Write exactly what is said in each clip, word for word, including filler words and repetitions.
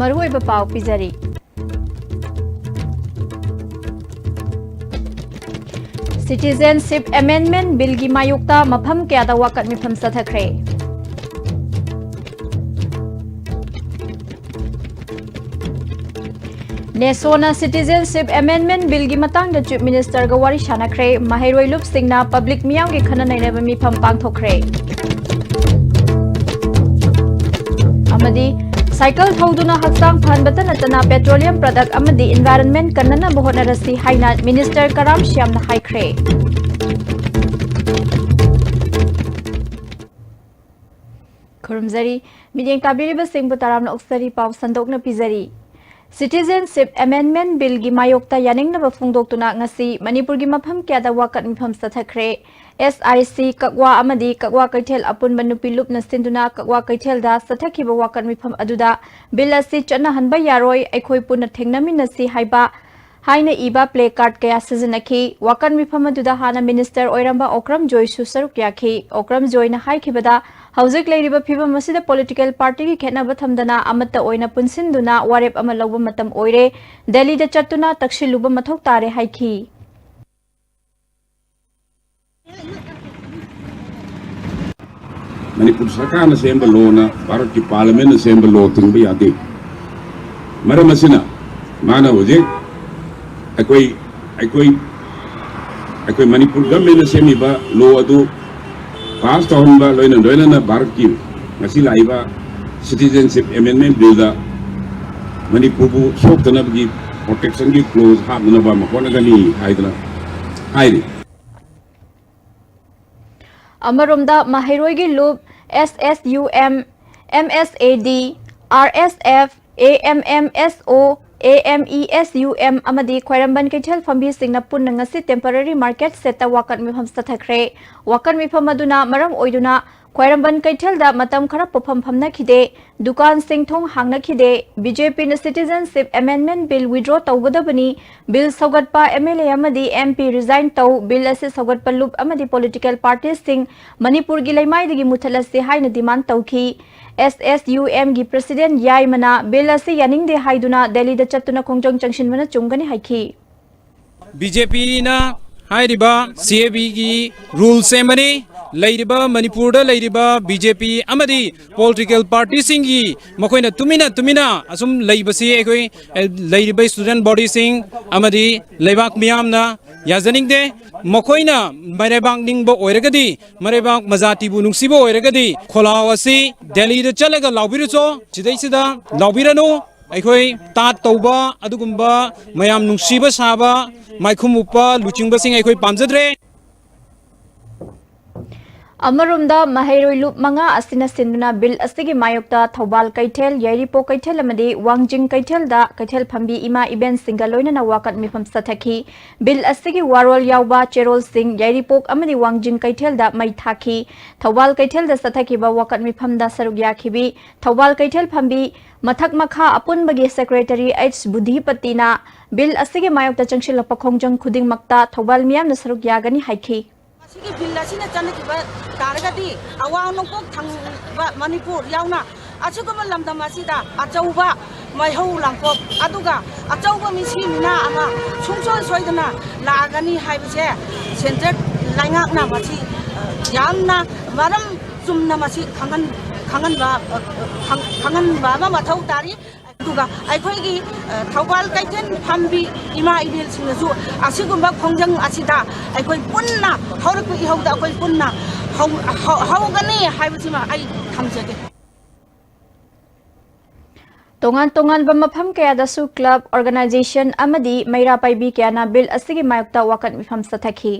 ꯃꯔꯨꯑꯣꯏꯕ ꯄꯥꯎ ꯄꯤꯖꯔꯤ꯫ Citizenship Amendment Billꯒꯤ ꯃꯥꯌꯣꯛꯇ ꯃꯐꯝ ꯀꯌꯥꯗ ꯋꯥꯀꯠ ꯃꯤꯐꯝ ꯆꯠꯊꯈ꯭ꯔꯦ꯫ ꯅꯦꯁꯣꯅ Citizenship Amendment Billꯒꯤ ꯃꯇꯥꯡꯗ Chief Ministerꯒ ꯋꯥꯔꯤ ꯁꯥꯟꯅꯈ꯭ꯔꯦ꯫ ꯃꯍꯩꯔꯣꯏ ꯂꯨꯞꯁꯤꯡꯅ public ꯃꯤꯌꯥꯝꯒꯤ ꯈꯟꯅ ꯅꯩꯅꯕ ꯃꯤꯐꯝ ꯄꯥꯡꯊꯣꯛꯈ꯭ꯔꯦ꯫ ꯑꯃꯗꯤ cycle ꯊꯧꯗꯨꯅ ꯍꯛꯆꯥꯡ ꯐꯍꯟꯕꯇ ꯅꯠꯇꯅ petroleum product ꯑꯃꯗꯤ environment ꯀꯟꯅꯅꯕ ꯍꯣꯠꯅꯔꯁꯤ ꯍꯥꯏꯅ Minister ꯀꯔꯥꯝ ꯁ꯭ꯌꯥꯝꯅ ꯍꯥꯏꯈ꯭ꯔꯦ꯫ ꯈꯨꯔꯨꯝꯖꯔꯤ꯫ ꯃꯤꯠꯌꯦꯡ ꯇꯥꯕꯤꯔꯤꯕꯁꯤꯡꯕꯨ ꯇꯔꯥꯝꯅ ꯑꯣꯛꯆꯔꯤ꯫ ꯄꯥꯎ ꯁꯟꯗꯣꯛꯅ ꯄꯤꯖꯔꯤ꯫ Citizenship Amendment Billꯒꯤ ꯃꯥꯌꯣꯛꯇ ꯌꯥꯅꯤꯡꯗꯕ ꯐꯣꯡꯗꯣꯛꯇꯨꯅ ꯉꯁꯤ ꯃꯅꯤꯄꯨꯔꯒꯤ ꯃꯐꯝ ꯀꯌꯥꯗ ꯋꯥꯀꯠ ꯃꯤꯐꯝ ꯆꯠꯊꯈ꯭ꯔꯦ꯫ SIC ꯀꯛꯋꯥ ꯑꯃꯗꯤ ꯀꯛꯋꯥ ꯀꯩꯊꯦꯜ ꯑꯄꯨꯟꯕ ꯅꯨꯄꯤ ꯂꯨꯞꯅ ꯁꯤꯟꯗꯨꯅ ꯀꯛꯋꯥ ꯀꯩꯊꯦꯜꯗ ꯆꯠꯊꯈꯤꯕ ꯋꯥꯀꯠ ꯃꯤꯐꯝ ꯑꯗꯨꯗ bill ꯑꯁꯤ ꯆꯠꯅꯍꯟꯕ ꯌꯥꯔꯣꯏ, ꯑꯩꯈꯣꯏ ꯄꯨꯟꯅ ꯊꯦꯡꯅꯃꯤꯟꯅꯁꯤ ꯍꯥꯏꯕ ꯍꯥꯏꯅ ꯏꯕ placard ꯀꯌꯥ ꯁꯤꯖꯤꯟꯅꯈꯤ꯫ ꯋꯥꯀꯠ ꯃꯤꯐꯝ ꯑꯗꯨꯗ ꯍꯥꯟꯅ Minister ꯑꯣꯏꯔꯝꯕ ꯑꯣꯀ꯭ꯔꯝ ꯖꯣꯏꯁꯨ ꯁꯔꯨꯛ ꯌꯥꯈꯤ꯫ ꯑꯣꯀ꯭ꯔꯝ ꯖꯣꯏꯅ ꯍꯥꯏꯈꯤꯕꯗ, ꯍꯧꯖꯤꯛ ꯂꯩꯔꯤꯕ ꯐꯤꯕꯝ ꯑꯁꯤꯗ political partyꯒꯤ ꯈꯦꯠꯅꯕ ꯊꯝꯗꯅ ꯑꯃꯠꯇ ꯑꯣꯏꯅ ꯄꯨꯟꯁꯤꯟꯗꯨꯅ ꯋꯥꯔꯦꯞ ꯑꯃ ꯂꯧꯕ ꯃꯇꯝ ꯑꯣꯏꯔꯦ꯫ ꯗꯦꯜꯂꯤꯗ ꯆꯠꯇꯨꯅ ꯇꯛꯁꯤꯜꯂꯨꯕ ꯃꯊꯧ ꯇꯥꯔꯦ ꯍꯥꯏꯈꯤ꯫ ꯃꯅꯤꯄꯨꯔ ꯁꯔꯀꯥꯔꯅ ꯁꯦꯝꯕ lawꯅ ꯚꯥꯔꯠꯀꯤ Parliamentꯅ ꯁꯦꯝꯕ law ꯊꯤꯡꯕ ꯌꯥꯗꯦ꯫ ꯃꯔꯝ ꯑꯁꯤꯅ ꯃꯥꯅ ꯍꯧꯖꯤꯛ ꯑꯩꯈꯣꯏ ꯑꯩꯈꯣꯏ ꯑꯩꯈꯣꯏ ꯃꯅꯤꯄꯨꯔ governmentꯅ ꯁꯦꯝꯃꯤꯕ law ꯑꯗꯨ pass ꯇꯧꯍꯟꯕ ꯂꯣꯏꯅ ꯂꯣꯏꯅꯅ ꯚꯥꯔꯠꯀꯤ ꯉꯁꯤ ꯂꯥꯛꯏꯕ Citizenship Amendment Billꯗ ꯃꯅꯤꯄꯨꯔꯕꯨ ꯁꯣꯛꯇꯅꯕꯒꯤ protectionꯒꯤ clause ꯍꯥꯞꯅꯅꯕ ꯑꯃ ꯍꯣꯠꯅꯒꯅꯤ ꯍꯥꯏꯗꯅ ꯍꯥꯏꯔꯤ꯫ ꯑꯃꯔꯣꯝꯗ ꯃꯍꯩꯔꯣꯏꯒꯤ ꯂꯨꯞ, SSUM, MSAD, RSF, AMMSO, AMESUM ꯑꯃꯗꯤ ꯈ꯭ꯋꯥꯏꯔꯝꯕꯟ ꯀꯩꯊꯦꯜ ꯐꯝꯕꯤꯁꯤꯡꯅ ꯄꯨꯟꯅ ꯉꯁꯤ temporary market shedꯇ ꯋꯥꯀꯠ ꯃꯤꯐꯝ ꯆꯠꯊꯈ꯭ꯔꯦ꯫ ꯋꯥꯀꯠ ꯃꯤꯐꯝ ꯑꯗꯨꯅ ꯃꯔꯝ ꯑꯣꯏꯗꯨꯅ ꯈ꯭ꯋꯥꯏꯔꯝꯕꯟ ꯀꯩꯊꯦꯜꯗ ꯃꯇꯝ ꯈꯔ ꯄꯣꯠꯐꯝ ꯐꯝꯅꯈꯤꯗꯦ, ꯗꯨꯀꯥꯟꯁꯤꯡ ꯊꯣꯡ ꯍꯥꯡꯅꯈꯤꯗꯦ꯫ ꯕꯤ ꯖꯦ ꯄꯤꯅ Citizenship Amendment Bill withdraw ꯇꯧꯒꯗꯕꯅꯤ, Bill ꯁꯧꯒꯠꯄ M L A ꯑꯃꯗꯤ M P resign ꯇꯧ, Bill ꯑꯁꯤ ꯁꯧꯒꯠꯄ ꯂꯨꯞ ꯑꯃꯗꯤ political partyꯁꯤꯡ ꯃꯅꯤꯄꯨꯔꯒꯤ ꯂꯩꯃꯥꯏꯗꯒꯤ ꯃꯨꯊꯠꯂꯁꯤ ꯍꯥꯏꯅ demand ꯇꯧꯈꯤ꯫ S S U M ꯒꯤ President ꯌꯥꯏꯃꯅ Bill ꯑꯁꯤ ꯌꯥꯅꯤꯡꯗꯦ ꯍꯥꯏꯗꯨꯅ ꯗꯦꯜꯂꯤꯗ ꯆꯠꯇꯨꯅ ꯈꯣꯡꯖꯪ ꯆꯪꯁꯤꯟꯕꯅ ꯆꯨꯝꯒꯅꯤ ꯍꯥꯏꯈꯤ꯫ ꯕꯤ ꯖꯦ ꯄꯤꯅ ꯍꯥꯏꯔꯤꯕ C A B ꯒꯤ rule ꯁꯦꯝꯕꯅꯤ꯫ ꯂꯩꯔꯤꯕ ꯃꯅꯤꯄꯨꯔꯗ ꯂꯩꯔꯤꯕ B J P ꯑꯃꯗꯤ political partyꯁꯤꯡꯒꯤ ꯃꯈꯣꯏꯅ ꯇꯨꯃꯤꯟꯅ ꯇꯨꯃꯤꯟꯅ ꯑꯁꯨꯝ ꯂꯩꯕꯁꯤ ꯑꯩꯈꯣꯏ, ꯑꯦ, ꯂꯩꯔꯤꯕ student bodyꯁꯤꯡ ꯑꯃꯗꯤ ꯂꯩꯕꯥꯛ ꯃꯤꯌꯥꯝꯅ ꯌꯥꯖꯅꯤꯡꯗꯦ꯫ ꯃꯈꯣꯏꯅ ꯃꯔꯩꯕꯥꯛ ꯅꯤꯡꯕ ꯑꯣꯏꯔꯒꯗꯤ, ꯃꯔꯩꯕꯥꯛ ꯃꯖꯥꯇꯤꯕꯨ ꯅꯨꯡꯁꯤꯕ ꯑꯣꯏꯔꯒꯗꯤ ꯈꯣꯜꯂꯥꯎ ꯑꯁꯤ ꯗꯦꯜꯂꯤꯗ ꯆꯠꯂꯒ ꯂꯥꯎꯕꯤꯔꯨꯆꯣ꯫ ꯁꯤꯗꯩꯁꯤꯗ ꯂꯥꯎꯕꯤꯔꯅꯨ꯫ ꯑꯩꯈꯣꯏ ꯇꯥꯠ ꯇꯧꯕ, ꯑꯗꯨꯒꯨꯝꯕ ꯃꯌꯥꯝ ꯅꯨꯡꯁꯤꯕ ꯁꯥꯕ, ꯃꯥꯏꯈꯨꯝ ꯎꯞꯄ ꯂꯨꯆꯤꯡꯕꯁꯤꯡ ꯑꯩꯈꯣꯏ ꯄꯥꯝꯖꯗ꯭ꯔꯦ꯫ ꯑꯃꯔꯣꯝꯗ ꯃꯍꯩꯔꯣꯏ ꯂꯨꯞ ꯃꯉꯥ ꯑꯁꯤꯅ ꯁꯤꯟꯗꯨꯅ Bill ꯑꯁꯤꯒꯤ ꯃꯥꯌꯣꯛꯇ ꯊꯧꯕꯥꯜ ꯀꯩꯊꯦꯜ, ꯌꯥꯏꯔꯤꯄꯣꯛ ꯀꯩꯊꯦꯜ ꯑꯃꯗꯤ ꯋꯥꯡꯖꯤꯡ ꯀꯩꯊꯦꯜꯗ ꯀꯩꯊꯦꯜ ꯐꯝꯕꯤ ꯏꯃꯥ ꯏꯕꯦꯟꯁꯤꯡꯒ ꯂꯣꯏꯅꯅ ꯋꯥꯀꯠ ꯃꯤꯐꯝ ꯆꯠꯊꯈꯤ꯫ Bill ꯑꯁꯤꯒꯤ ꯋꯥꯔꯣꯜ ꯌꯥꯎꯕ ꯆꯦꯔꯣꯜꯁꯤꯡ ꯌꯥꯏꯔꯤꯄꯣꯛ ꯑꯃꯗꯤ ꯋꯥꯡꯖꯤꯡ ꯀꯩꯊꯦꯜꯗ ꯃꯩ ꯊꯥꯈꯤ꯫ ꯊꯧꯕꯥꯜ ꯀꯩꯊꯦꯜꯗ ꯆꯠꯊꯈꯤꯕ ꯋꯥꯀꯠ ꯃꯤꯐꯝꯗ ꯁꯔꯨꯛ ꯌꯥꯈꯤꯕꯤ ꯊꯧꯕꯥꯜ ꯀꯩꯊꯦꯜ ꯐꯝꯕꯤ ꯃꯊꯛ ꯃꯈꯥ ꯑꯄꯨꯟꯕꯒꯤ Secretary H ꯕꯨꯙꯤꯄꯇꯤꯅ Bill ꯑꯁꯤꯒꯤ ꯃꯥꯌꯣꯛꯇ ꯆꯪꯁꯤꯜꯂꯛꯄ ꯈꯣꯡꯖꯪ ꯈꯨꯗꯤꯡꯃꯛꯇ ꯊꯧꯕꯥꯜ ꯃꯤꯌꯥꯝꯅ ꯁꯔꯨꯛ ꯌꯥꯒꯅꯤ ꯍꯥꯏꯈꯤ꯫ ꯃꯁꯤꯒꯤ Bill ꯑꯁꯤꯅ ꯆꯠꯅꯈꯤꯕ ꯇꯥꯔꯒꯗꯤ ꯑꯋꯥꯡ ꯅꯣꯡꯄꯣꯛ ꯊꯪꯕ ꯃꯅꯤꯄꯨꯔ ꯌꯥꯎꯅ ꯑꯁꯤꯒꯨꯝꯕ ꯂꯝꯗꯝ ꯑꯁꯤꯗ ꯑꯆꯧꯕ ꯃꯩꯍꯧ ꯂꯥꯡꯄꯣꯛ ꯑꯗꯨꯒ ꯑꯆꯧꯕ ꯃꯤꯁꯤ ꯃꯤꯅꯥ ꯑꯃ ꯁꯨꯡꯁꯣꯏ ꯁꯣꯏꯗꯅ ꯂꯥꯛꯑꯒꯅꯤ ꯍꯥꯏꯕꯁꯦ centre ꯂꯩꯉꯥꯛꯅ ꯃꯁꯤ, ꯑ, ꯌꯥꯝꯅ ꯃꯔꯝ ꯆꯨꯝꯅ ꯃꯁꯤ ꯈꯪꯍꯟ-, ꯈꯪꯍꯟꯕ, ꯑ, ꯈꯪ-, ꯈꯪꯍꯟꯕ ꯑꯃ ꯃꯊꯧ ꯇꯥꯔꯤ꯫ ꯑꯗꯨꯒ ꯑꯩꯈꯣꯏꯒꯤ, ꯑ, ꯊꯧꯕꯥꯜ ꯀꯩꯊꯦꯜ ꯐꯝꯕꯤ ꯏꯃꯥ ꯏꯕꯦꯜꯁꯤꯡꯅꯁꯨ ꯑꯁꯤꯒꯨꯝꯕ ꯈꯣꯡꯖꯪ ꯑꯁꯤꯗ ꯑꯩꯈꯣꯏ ꯄꯨꯟꯅ ꯍꯧꯔꯛꯄ ꯏꯍꯧꯗ ꯑꯩꯈꯣꯏ ꯄꯨꯟꯅ ꯍꯧ-, ꯍꯧ-, ꯍꯧꯒꯅꯤ ꯍꯥꯏꯕꯁꯤꯃ ꯑꯩ ꯊꯝꯖꯒꯦ꯫ ꯇꯣꯉꯥꯟ ꯇꯣꯉꯥꯟꯕ ꯃꯐꯝ ꯀꯌꯥꯗꯁꯨ club, organisation ꯑꯃꯗꯤ ꯃꯩꯔꯥ ꯄꯥꯏꯕꯤ ꯀꯌꯥꯅ Bill ꯑꯁꯤꯒꯤ ꯃꯥꯌꯣꯛꯇ ꯋꯥꯀꯠ ꯃꯤꯐꯝ ꯆꯠꯊꯈꯤ꯫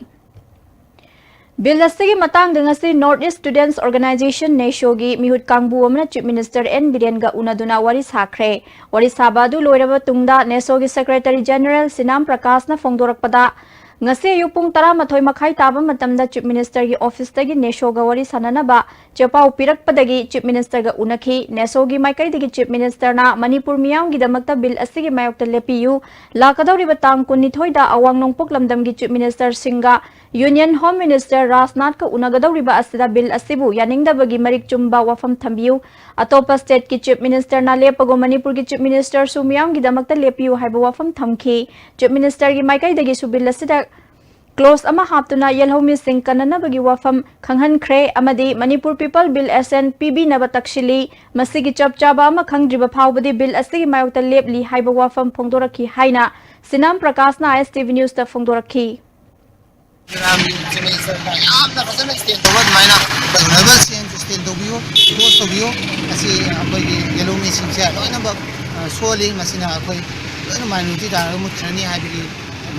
Bill ꯑꯁꯤꯒꯤ ꯃꯇꯥꯡꯗ ꯉꯁꯤ North East Students Organisation, NESOꯒꯤ ꯃꯤꯍꯨꯠ ꯀꯥꯡꯕꯨ ꯑꯃꯅ Chief Minister N ꯕꯤꯔꯦꯟꯒ ꯎꯅꯗꯨꯅ ꯋꯥꯔꯤ ꯁꯥꯈ꯭ꯔꯦ꯫ ꯋꯥꯔꯤ ꯁꯥꯕ ꯑꯗꯨ ꯂꯣꯏꯔꯕ ꯇꯨꯡꯗ NESOꯒꯤ Secretary General ꯁꯤꯅꯥꯝ ꯄ꯭ꯔꯀꯥꯁꯅ ꯐꯣꯡꯗꯣꯔꯛꯄꯗ, ꯉꯁꯤ ꯑꯌꯨꯛ ꯄꯨꯡ ꯇꯔꯥꯃꯥꯊꯣꯏ ꯃꯈꯥꯏ ꯇꯥꯕ ꯃꯇꯝꯗ Chief Ministerꯒꯤ officeꯇꯒꯤ NESOꯒ ꯋꯥꯔꯤ ꯁꯥꯟꯅꯅꯕ ꯆꯦꯄꯥꯎ ꯄꯤꯔꯛꯄꯗꯒꯤ Chief Ministerꯒ ꯎꯅꯈꯤ꯫ NESOꯒꯤ ꯃꯥꯏꯀꯩꯗꯒꯤ Chief Ministerꯅ ꯃꯅꯤꯄꯨꯔ ꯃꯤꯌꯥꯝꯒꯤꯗꯃꯛꯇ bill ꯑꯁꯤꯒꯤ ꯃꯥꯌꯣꯛꯇ ꯂꯦꯞꯄꯤꯌꯨ, ꯂꯥꯛꯀꯗꯧꯔꯤꯕ ꯇꯥꯡ ꯀꯨꯟꯅꯤꯊꯣꯏꯗ ꯑꯋꯥꯡ ꯅꯣꯡꯄꯣꯛ ꯂꯝꯗꯝꯒꯤ Chief Minister ꯁꯤꯡꯒ Union Home Minister ꯔꯥꯖꯅꯥꯊꯀ ꯎꯅꯒꯗꯧꯔꯤꯕ ꯑꯁꯤꯗ bill ꯑꯁꯤꯕꯨ ꯌꯥꯅꯤꯡꯗꯕꯒꯤ ꯃꯔꯤꯛ ꯆꯨꯝꯕ ꯋꯥꯐꯝ ꯊꯝꯕꯤꯌꯨ꯫ ꯑꯇꯣꯞꯄ stateꯀꯤ Chief Ministerꯅ ꯂꯦꯞꯄꯒꯨꯝ ꯃꯅꯤꯄꯨꯔꯒꯤ Chief Ministerꯁꯨ ꯃꯤꯌꯥꯝꯒꯤꯗꯃꯛꯇ ꯂꯦꯞꯄꯤꯌꯨ ꯍꯥꯏꯕ ꯋꯥꯐꯝ ꯊꯝꯈꯤ꯫ Chief Ministerꯒꯤ ꯃꯥꯏꯀꯩꯗꯒꯤꯁꯨ bill ꯑꯁꯤꯗ clause ꯑꯃ ꯍꯥꯞꯇꯨꯅ ꯌꯦꯜꯍꯧꯃꯤꯁꯤꯡ ꯀꯟꯅꯅꯕꯒꯤ ꯋꯥꯐꯝ ꯈꯪꯍꯟꯈ꯭ꯔꯦ ꯑꯃꯗꯤ Manipur People Bill Assent ꯄꯤꯕꯤꯅꯕ ꯇꯛꯁꯤꯜꯂꯤ꯫ ꯃꯁꯤꯒꯤ ꯆꯞ ꯆꯥꯕ ꯑꯃ ꯈꯪꯗ꯭ꯔꯤꯕ ꯐꯥꯎꯕꯗꯤ bill ꯑꯁꯤꯒꯤ ꯃꯥꯌꯣꯛꯇ ꯂꯦꯞꯂꯤ ꯍꯥꯏꯕ ꯋꯥꯐꯝ ꯐꯣꯡꯗꯣꯔꯛꯈꯤ ꯍꯥꯏꯅ ꯁꯤꯅꯥꯝ ꯄ꯭ꯔꯀꯥꯁꯅ ISTV Newsꯇ ꯐꯣꯡꯗꯣꯔꯛꯈꯤ꯫ ꯒ꯭ꯔꯥꯝꯒꯤ ꯆꯤꯐ ꯃꯤꯅꯤꯁꯇꯔꯗ ꯌꯥꯝꯅ ꯐꯖꯅ extend ꯇꯧꯕ ꯑꯗꯨꯃꯥꯏꯅ ꯅꯕꯜ ꯁꯤ ꯑꯦꯝ ꯁꯁꯇꯦꯟ ꯇꯧꯕꯤꯌꯨ, ꯀ꯭ꯂꯣꯖ ꯇꯧꯕꯤꯌꯨ꯫ ꯃꯁꯤ ꯑꯩꯈꯣꯏꯒꯤ ꯌꯦꯜꯍꯧꯃꯤꯁꯤꯡꯁꯦ ꯂꯣꯏꯅꯃꯛ, ꯑ, ꯁꯣꯜꯂꯤ꯫ ꯃꯁꯤꯅ ꯑꯩꯈꯣꯏ ꯂꯣꯏꯅ minority ꯇꯥꯔꯒ ꯃꯨꯠꯈ꯭ꯔꯅꯤ ꯍꯥꯏꯕꯒꯤ,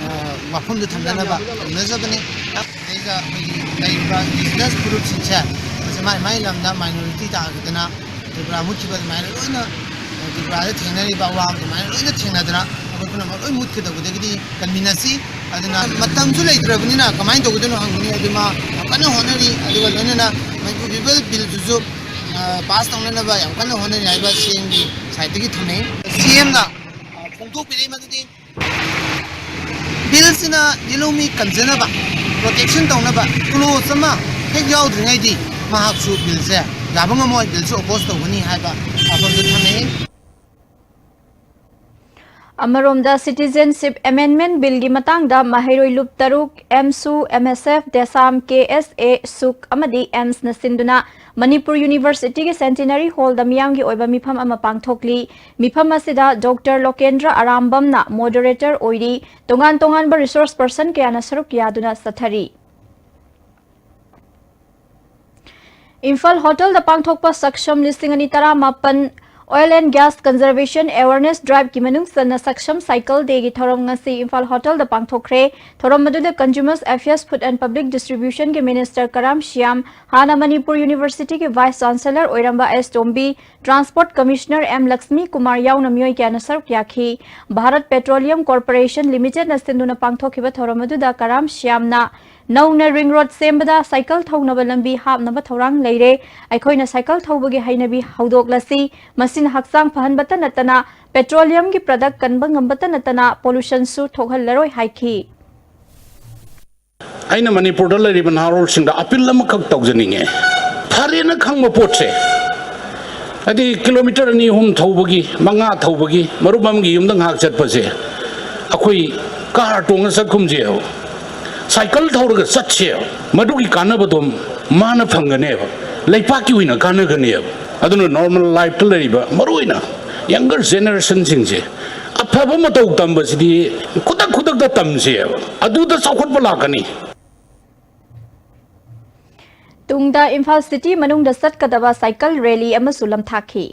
ꯑ, ꯋꯥꯐꯝꯗꯨ ꯊꯝꯖꯅꯕ ꯇꯧꯅꯖꯕꯅꯤ꯫ ꯁꯤꯗꯩꯗ ꯑꯩꯈꯣꯏꯒꯤ ꯂꯩꯔꯤꯕ indigenous ꯐꯨꯔꯨꯞꯁꯤꯡꯁꯦ ꯃꯁꯤ ꯃꯥꯏ ꯃꯥꯏ ꯂꯝꯗ minority ꯇꯥꯈꯤꯗꯅ ꯇ꯭ꯔꯤꯄꯨꯔꯥ ꯃꯨꯠꯈꯤꯕ ꯑꯗꯨꯃꯥꯏꯅ ꯂꯣꯏꯅ, ꯑ, ꯇ꯭ꯔꯤꯄꯨꯔꯥꯗ ꯊꯦꯡꯅꯔꯤꯕ ꯑꯋꯥꯕ ꯑꯗꯨꯃꯥꯏꯅ ꯂꯣꯏꯅ ꯊꯦꯡꯅꯗꯅ ꯑꯩꯈꯣꯏ ꯄꯨꯝꯅꯃꯛ ꯂꯣꯏ ꯃꯨꯠꯀꯗꯧꯕꯗꯒꯤꯗꯤ ꯀꯟꯃꯤꯟꯅꯁꯤ꯫ ꯑꯗꯨꯅ ꯃꯇꯝꯁꯨ ꯂꯩꯇ꯭ꯔꯕꯅꯤꯅ ꯀꯃꯥꯏꯅ ꯇꯧꯒꯗꯣꯏꯅꯣ ꯍꯪꯕꯅꯤ꯫ ꯑꯗꯨ ꯃꯥ ꯌꯥꯝ ꯀꯟꯅ ꯍꯣꯠꯅꯔꯤ꯫ ꯑꯗꯨꯒ ꯂꯣꯏꯅꯅ ꯃꯅꯤꯄꯨꯔ ꯄꯤꯄꯜ ꯕꯤꯜꯗꯨꯁꯨ, ꯑ, ꯄꯥꯁ ꯇꯧꯅꯅꯕ ꯌꯥꯝ ꯀꯟꯅ ꯍꯣꯠꯅꯔꯤ ꯍꯥꯏꯕ ꯁꯤ ꯑꯦꯝꯒꯤ ꯁꯥꯏꯠꯇꯒꯤ ꯊꯝꯅꯩ꯫ ꯁꯤ ꯑꯦꯝꯅ, ꯑ, ꯐꯣꯡꯗꯣꯛꯄꯤꯔꯛꯏ ꯃꯗꯨꯗꯤ ꯕꯤꯜꯁꯤꯅ ꯌꯦꯜꯍꯧꯃꯤ ꯀꯟꯖꯅꯕ, ꯄ꯭ꯔꯣꯇꯦꯛꯁꯟ ꯇꯧꯅꯕ ꯀ꯭ꯂꯣꯖ ꯑꯃ ꯍꯦꯛ ꯌꯥꯎꯗ꯭ꯔꯤꯉꯩꯗꯤ ꯃꯍꯥꯛꯁꯨ ꯕꯤꯜꯁꯦ ꯌꯥꯕ ꯉꯝꯃꯣꯏ, ꯕꯤꯜꯁꯨ ꯑꯣꯄꯣꯖ ꯇꯧꯒꯅꯤ ꯍꯥꯏꯕ ꯋꯥꯐꯝꯗꯨ ꯊꯝꯅꯩ꯫ ꯑꯃꯔꯣꯝꯗ Citizenship Amendment Billꯒꯤ ꯃꯇꯥꯡꯗ ꯃꯍꯩꯔꯣꯏ ꯂꯨꯞ ꯇꯔꯨꯛ, ꯑꯦꯝꯁꯨ, ꯑꯦꯝ ꯑꯦꯁ ꯑꯦꯐ, ꯗꯦꯁꯥꯝ, ꯀꯦ ꯑꯦꯁ ꯑꯦ, ꯁꯨꯛ ꯑꯃꯗꯤ ꯑꯦꯝꯁꯅ ꯁꯤꯟꯗꯨꯅ ꯃꯅꯤꯄꯨꯔ ꯌꯨꯅꯤꯚꯔꯁꯤꯇꯤꯒꯤ Centenary Hallꯗ ꯃꯤꯌꯥꯝꯒꯤ ꯑꯣꯏꯕ ꯃꯤꯐꯝ ꯑꯃ ꯄꯥꯡꯊꯣꯛꯂꯤ꯫ ꯃꯤꯐꯝ ꯑꯁꯤꯗ ꯗꯣꯛꯇꯔ ꯂꯣꯀꯦꯟꯗ꯭ꯔ ꯑꯔꯥꯝꯕꯝꯅ moderator ꯑꯣꯏꯔꯤ꯫ ꯇꯣꯉꯥꯟ ꯇꯣꯉꯥꯟꯕ resource person ꯀꯌꯥꯅ ꯁꯔꯨꯛ ꯌꯥꯗꯨꯅ ꯆꯠꯊꯔꯤ꯫ ꯏꯝꯐꯥꯜ ꯍꯣꯇꯦꯜꯗ ꯄꯥꯡꯊꯣꯛꯄ ꯁꯛꯁꯝ ꯂꯤꯁꯤꯡ ꯑꯅꯤ ꯇꯔꯥꯃꯥꯄꯟ Oil and Gas Conservation Awareness Drive ꯀꯤ ꯃꯅꯨꯡ ꯆꯟꯅ ꯁꯛꯁꯝ Cycle Day ꯒꯤ ꯊꯧꯔꯝ ꯉꯁꯤ ꯏꯝꯐꯥꯜ ꯍꯣꯇꯦꯜꯗ ꯄꯥꯡꯊꯣꯛꯈ꯭ꯔꯦ꯫ ꯊꯧꯔꯝ ꯑꯗꯨꯗ Consumer Affairs, Food and Public Distribution ꯒꯤ Minister ꯀꯔꯥꯝ ꯁ꯭ꯌꯥꯝ, ꯍꯥꯟꯅ ꯃꯅꯤꯄꯨꯔ University ꯒꯤ Vice Chancellor ꯑꯣꯏꯔꯝꯕ ꯑꯦꯁ ꯇꯣꯝꯕꯤ, Transport Commissioner M Lakshmi Kumar ꯌꯥꯎꯅ ꯃꯤꯑꯣꯏ ꯀꯌꯥꯅ ꯁꯔꯨꯛ ꯌꯥꯈꯤ꯫ Bharat Petroleum Corporation Limited ꯅ ꯁꯤꯟꯗꯨꯅ ꯄꯥꯡꯊꯣꯛꯈꯤꯕ ꯊꯧꯔꯝ ꯑꯗꯨꯗ ꯀꯔꯥꯝ ꯁ꯭ꯌꯥꯝꯅ, "ꯅꯧꯅ ring road ꯁꯦꯝꯕꯗ cycle ꯊꯧꯅꯕ ꯂꯝꯕꯤ ꯍꯥꯞꯅꯕ ꯊꯧꯔꯥꯡ ꯂꯩꯔꯦ꯫ ꯑꯩꯈꯣꯏꯅ cycle ꯊꯧꯕꯒꯤ ꯍꯩꯅꯕꯤ ꯍꯧꯗꯣꯛꯂꯁꯤ꯫ ꯃꯁꯤꯅ ꯍꯛꯆꯥꯡ ꯐꯍꯟꯕꯇ ꯅꯠꯇꯅ petroleum ꯒꯤ product ꯀꯟꯕ ꯉꯝꯕꯇ ꯅꯠꯇꯅ pollution ꯁꯨ ꯊꯣꯛꯍꯜꯂꯔꯣꯏ" ꯍꯥꯏꯈꯤ꯫ ꯑꯩꯅ ꯃꯅꯤꯄꯨꯔꯗ ꯂꯩꯔꯤꯕ ꯅꯍꯥꯔꯣꯜꯁꯤꯡꯗ appeal ꯑꯃꯈꯛ ꯇꯧꯖꯅꯤꯡꯉꯦ꯫ ꯐꯔꯦꯅ ꯈꯪꯕ ꯄꯣꯠꯁꯦ, ꯍꯥꯏꯗꯤ kilometre ꯑꯅꯤ ꯑꯍꯨꯝ ꯊꯧꯕꯒꯤ, ꯃꯉꯥ ꯊꯧꯕꯒꯤ, ꯃꯔꯨꯞ ꯑꯃꯒꯤ ꯌꯨꯝꯗ ꯉꯥꯏꯍꯥꯛ ꯆꯠꯄꯁꯦ, ꯑꯩꯈꯣꯏ car ꯇꯣꯡꯉ ꯆꯠꯀꯨꯝꯁꯦꯕ, cycle ꯊꯧꯔꯒ ꯆꯠꯁꯦꯕ, ꯃꯗꯨꯒꯤ ꯀꯥꯟꯅꯕꯗꯣ ꯃꯥꯅ ꯐꯪꯒꯅꯦꯕ, ꯂꯩꯄꯥꯛꯀꯤ ꯑꯣꯏꯅ ꯀꯥꯟꯅꯒꯅꯦꯕ꯫ ꯑꯗꯨꯅ normal life ꯇ ꯂꯩꯔꯤꯕ ꯃꯔꯨꯑꯣꯏꯅ younger generation ꯁꯤꯡꯁꯦ ꯑꯐꯕ ꯃꯇꯧ ꯇꯝꯕꯁꯤꯗꯤ ꯈꯨꯗꯛ ꯈꯨꯗꯛꯇ ꯇꯝꯁꯦꯕ, ꯑꯗꯨꯗ ꯆꯥꯎꯈꯠꯄ ꯂꯥꯛꯀꯅꯤ꯫ ꯇꯨꯡꯗ ꯏꯝꯐꯥꯜ city ꯃꯅꯨꯡꯗ ꯆꯠꯀꯗꯕ cycle rally ꯑꯃꯁꯨ ꯂꯝꯊꯥꯈꯤ꯫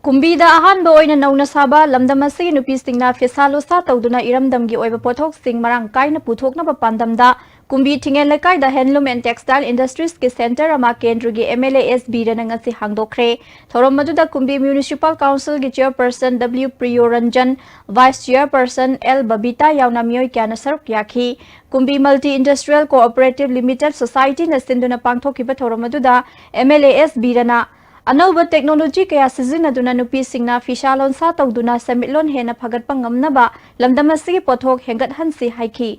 ꯀꯨꯝꯕꯤꯗ ꯑꯍꯥꯟꯕ ꯑꯣꯏꯅ ꯅꯧꯅ ꯁꯥꯕ ꯂꯝꯗꯝ ꯑꯁꯤꯒꯤ ꯅꯨꯄꯤꯁꯤꯡꯅ ꯐꯤꯁꯥ ꯂꯣꯁꯥ ꯇꯧꯗꯨꯅ ꯏꯔꯝꯗꯝꯒꯤ ꯑꯣꯏꯕ ꯄꯣꯠꯊꯣꯛꯁꯤꯡ ꯃꯔꯥꯡ ꯀꯥꯏꯅ ꯄꯨꯊꯣꯛꯅꯕ ꯄꯥꯟꯗꯝꯗ ꯀꯨꯝꯕꯤ ꯊꯤꯡꯉꯦꯟ ꯂꯩꯀꯥꯏꯗ Handloom and Textile Industries ꯀꯤ centre ꯑꯃ ꯀꯦꯟꯗ꯭ꯔꯒꯤ M L A S ꯕꯤꯔꯦꯟꯅ ꯉꯁꯤ ꯍꯥꯡꯗꯣꯛꯈ꯭ꯔꯦ꯫ ꯊꯧꯔꯝ ꯑꯗꯨꯗ ꯀꯨꯝꯕꯤ Municipal Council ꯒꯤ chairperson W ꯄ꯭ꯔꯤꯌꯣꯔꯟꯖꯟ, vice chairperson L Babita ꯌꯥꯎꯅ ꯃꯤꯑꯣꯏ ꯀꯌꯥꯅ ꯁꯔꯨꯛ ꯌꯥꯈꯤ꯫ ꯀꯨꯝꯕꯤ Multi Industrial Cooperative Limited Society ꯅ ꯁꯤꯟꯗꯨꯅ ꯄꯥꯡꯊꯣꯛꯈꯤꯕ ꯊꯧꯔꯝ ꯑꯗꯨꯗ M L A S ꯕꯤꯔꯦꯟꯅ ꯑꯅꯧꯕ technology ꯀꯌꯥ ꯁꯤꯖꯤꯟꯅꯗꯨꯅ ꯅꯨꯄꯤꯁꯤꯡꯅ ꯐꯤꯁꯥ ꯂꯣꯟꯁꯥ ꯇꯧꯗꯨꯅ ꯁꯦꯟꯃꯤꯠꯂꯣꯟ ꯍꯦꯟꯅ ꯐꯒꯠꯄ ꯉꯝꯅꯕ ꯂꯝꯗꯝ ꯑꯁꯤꯒꯤ ꯄꯣꯠꯊꯣꯛ ꯍꯦꯟꯒꯠꯍꯟꯁꯤ ꯍꯥꯏꯈꯤ꯫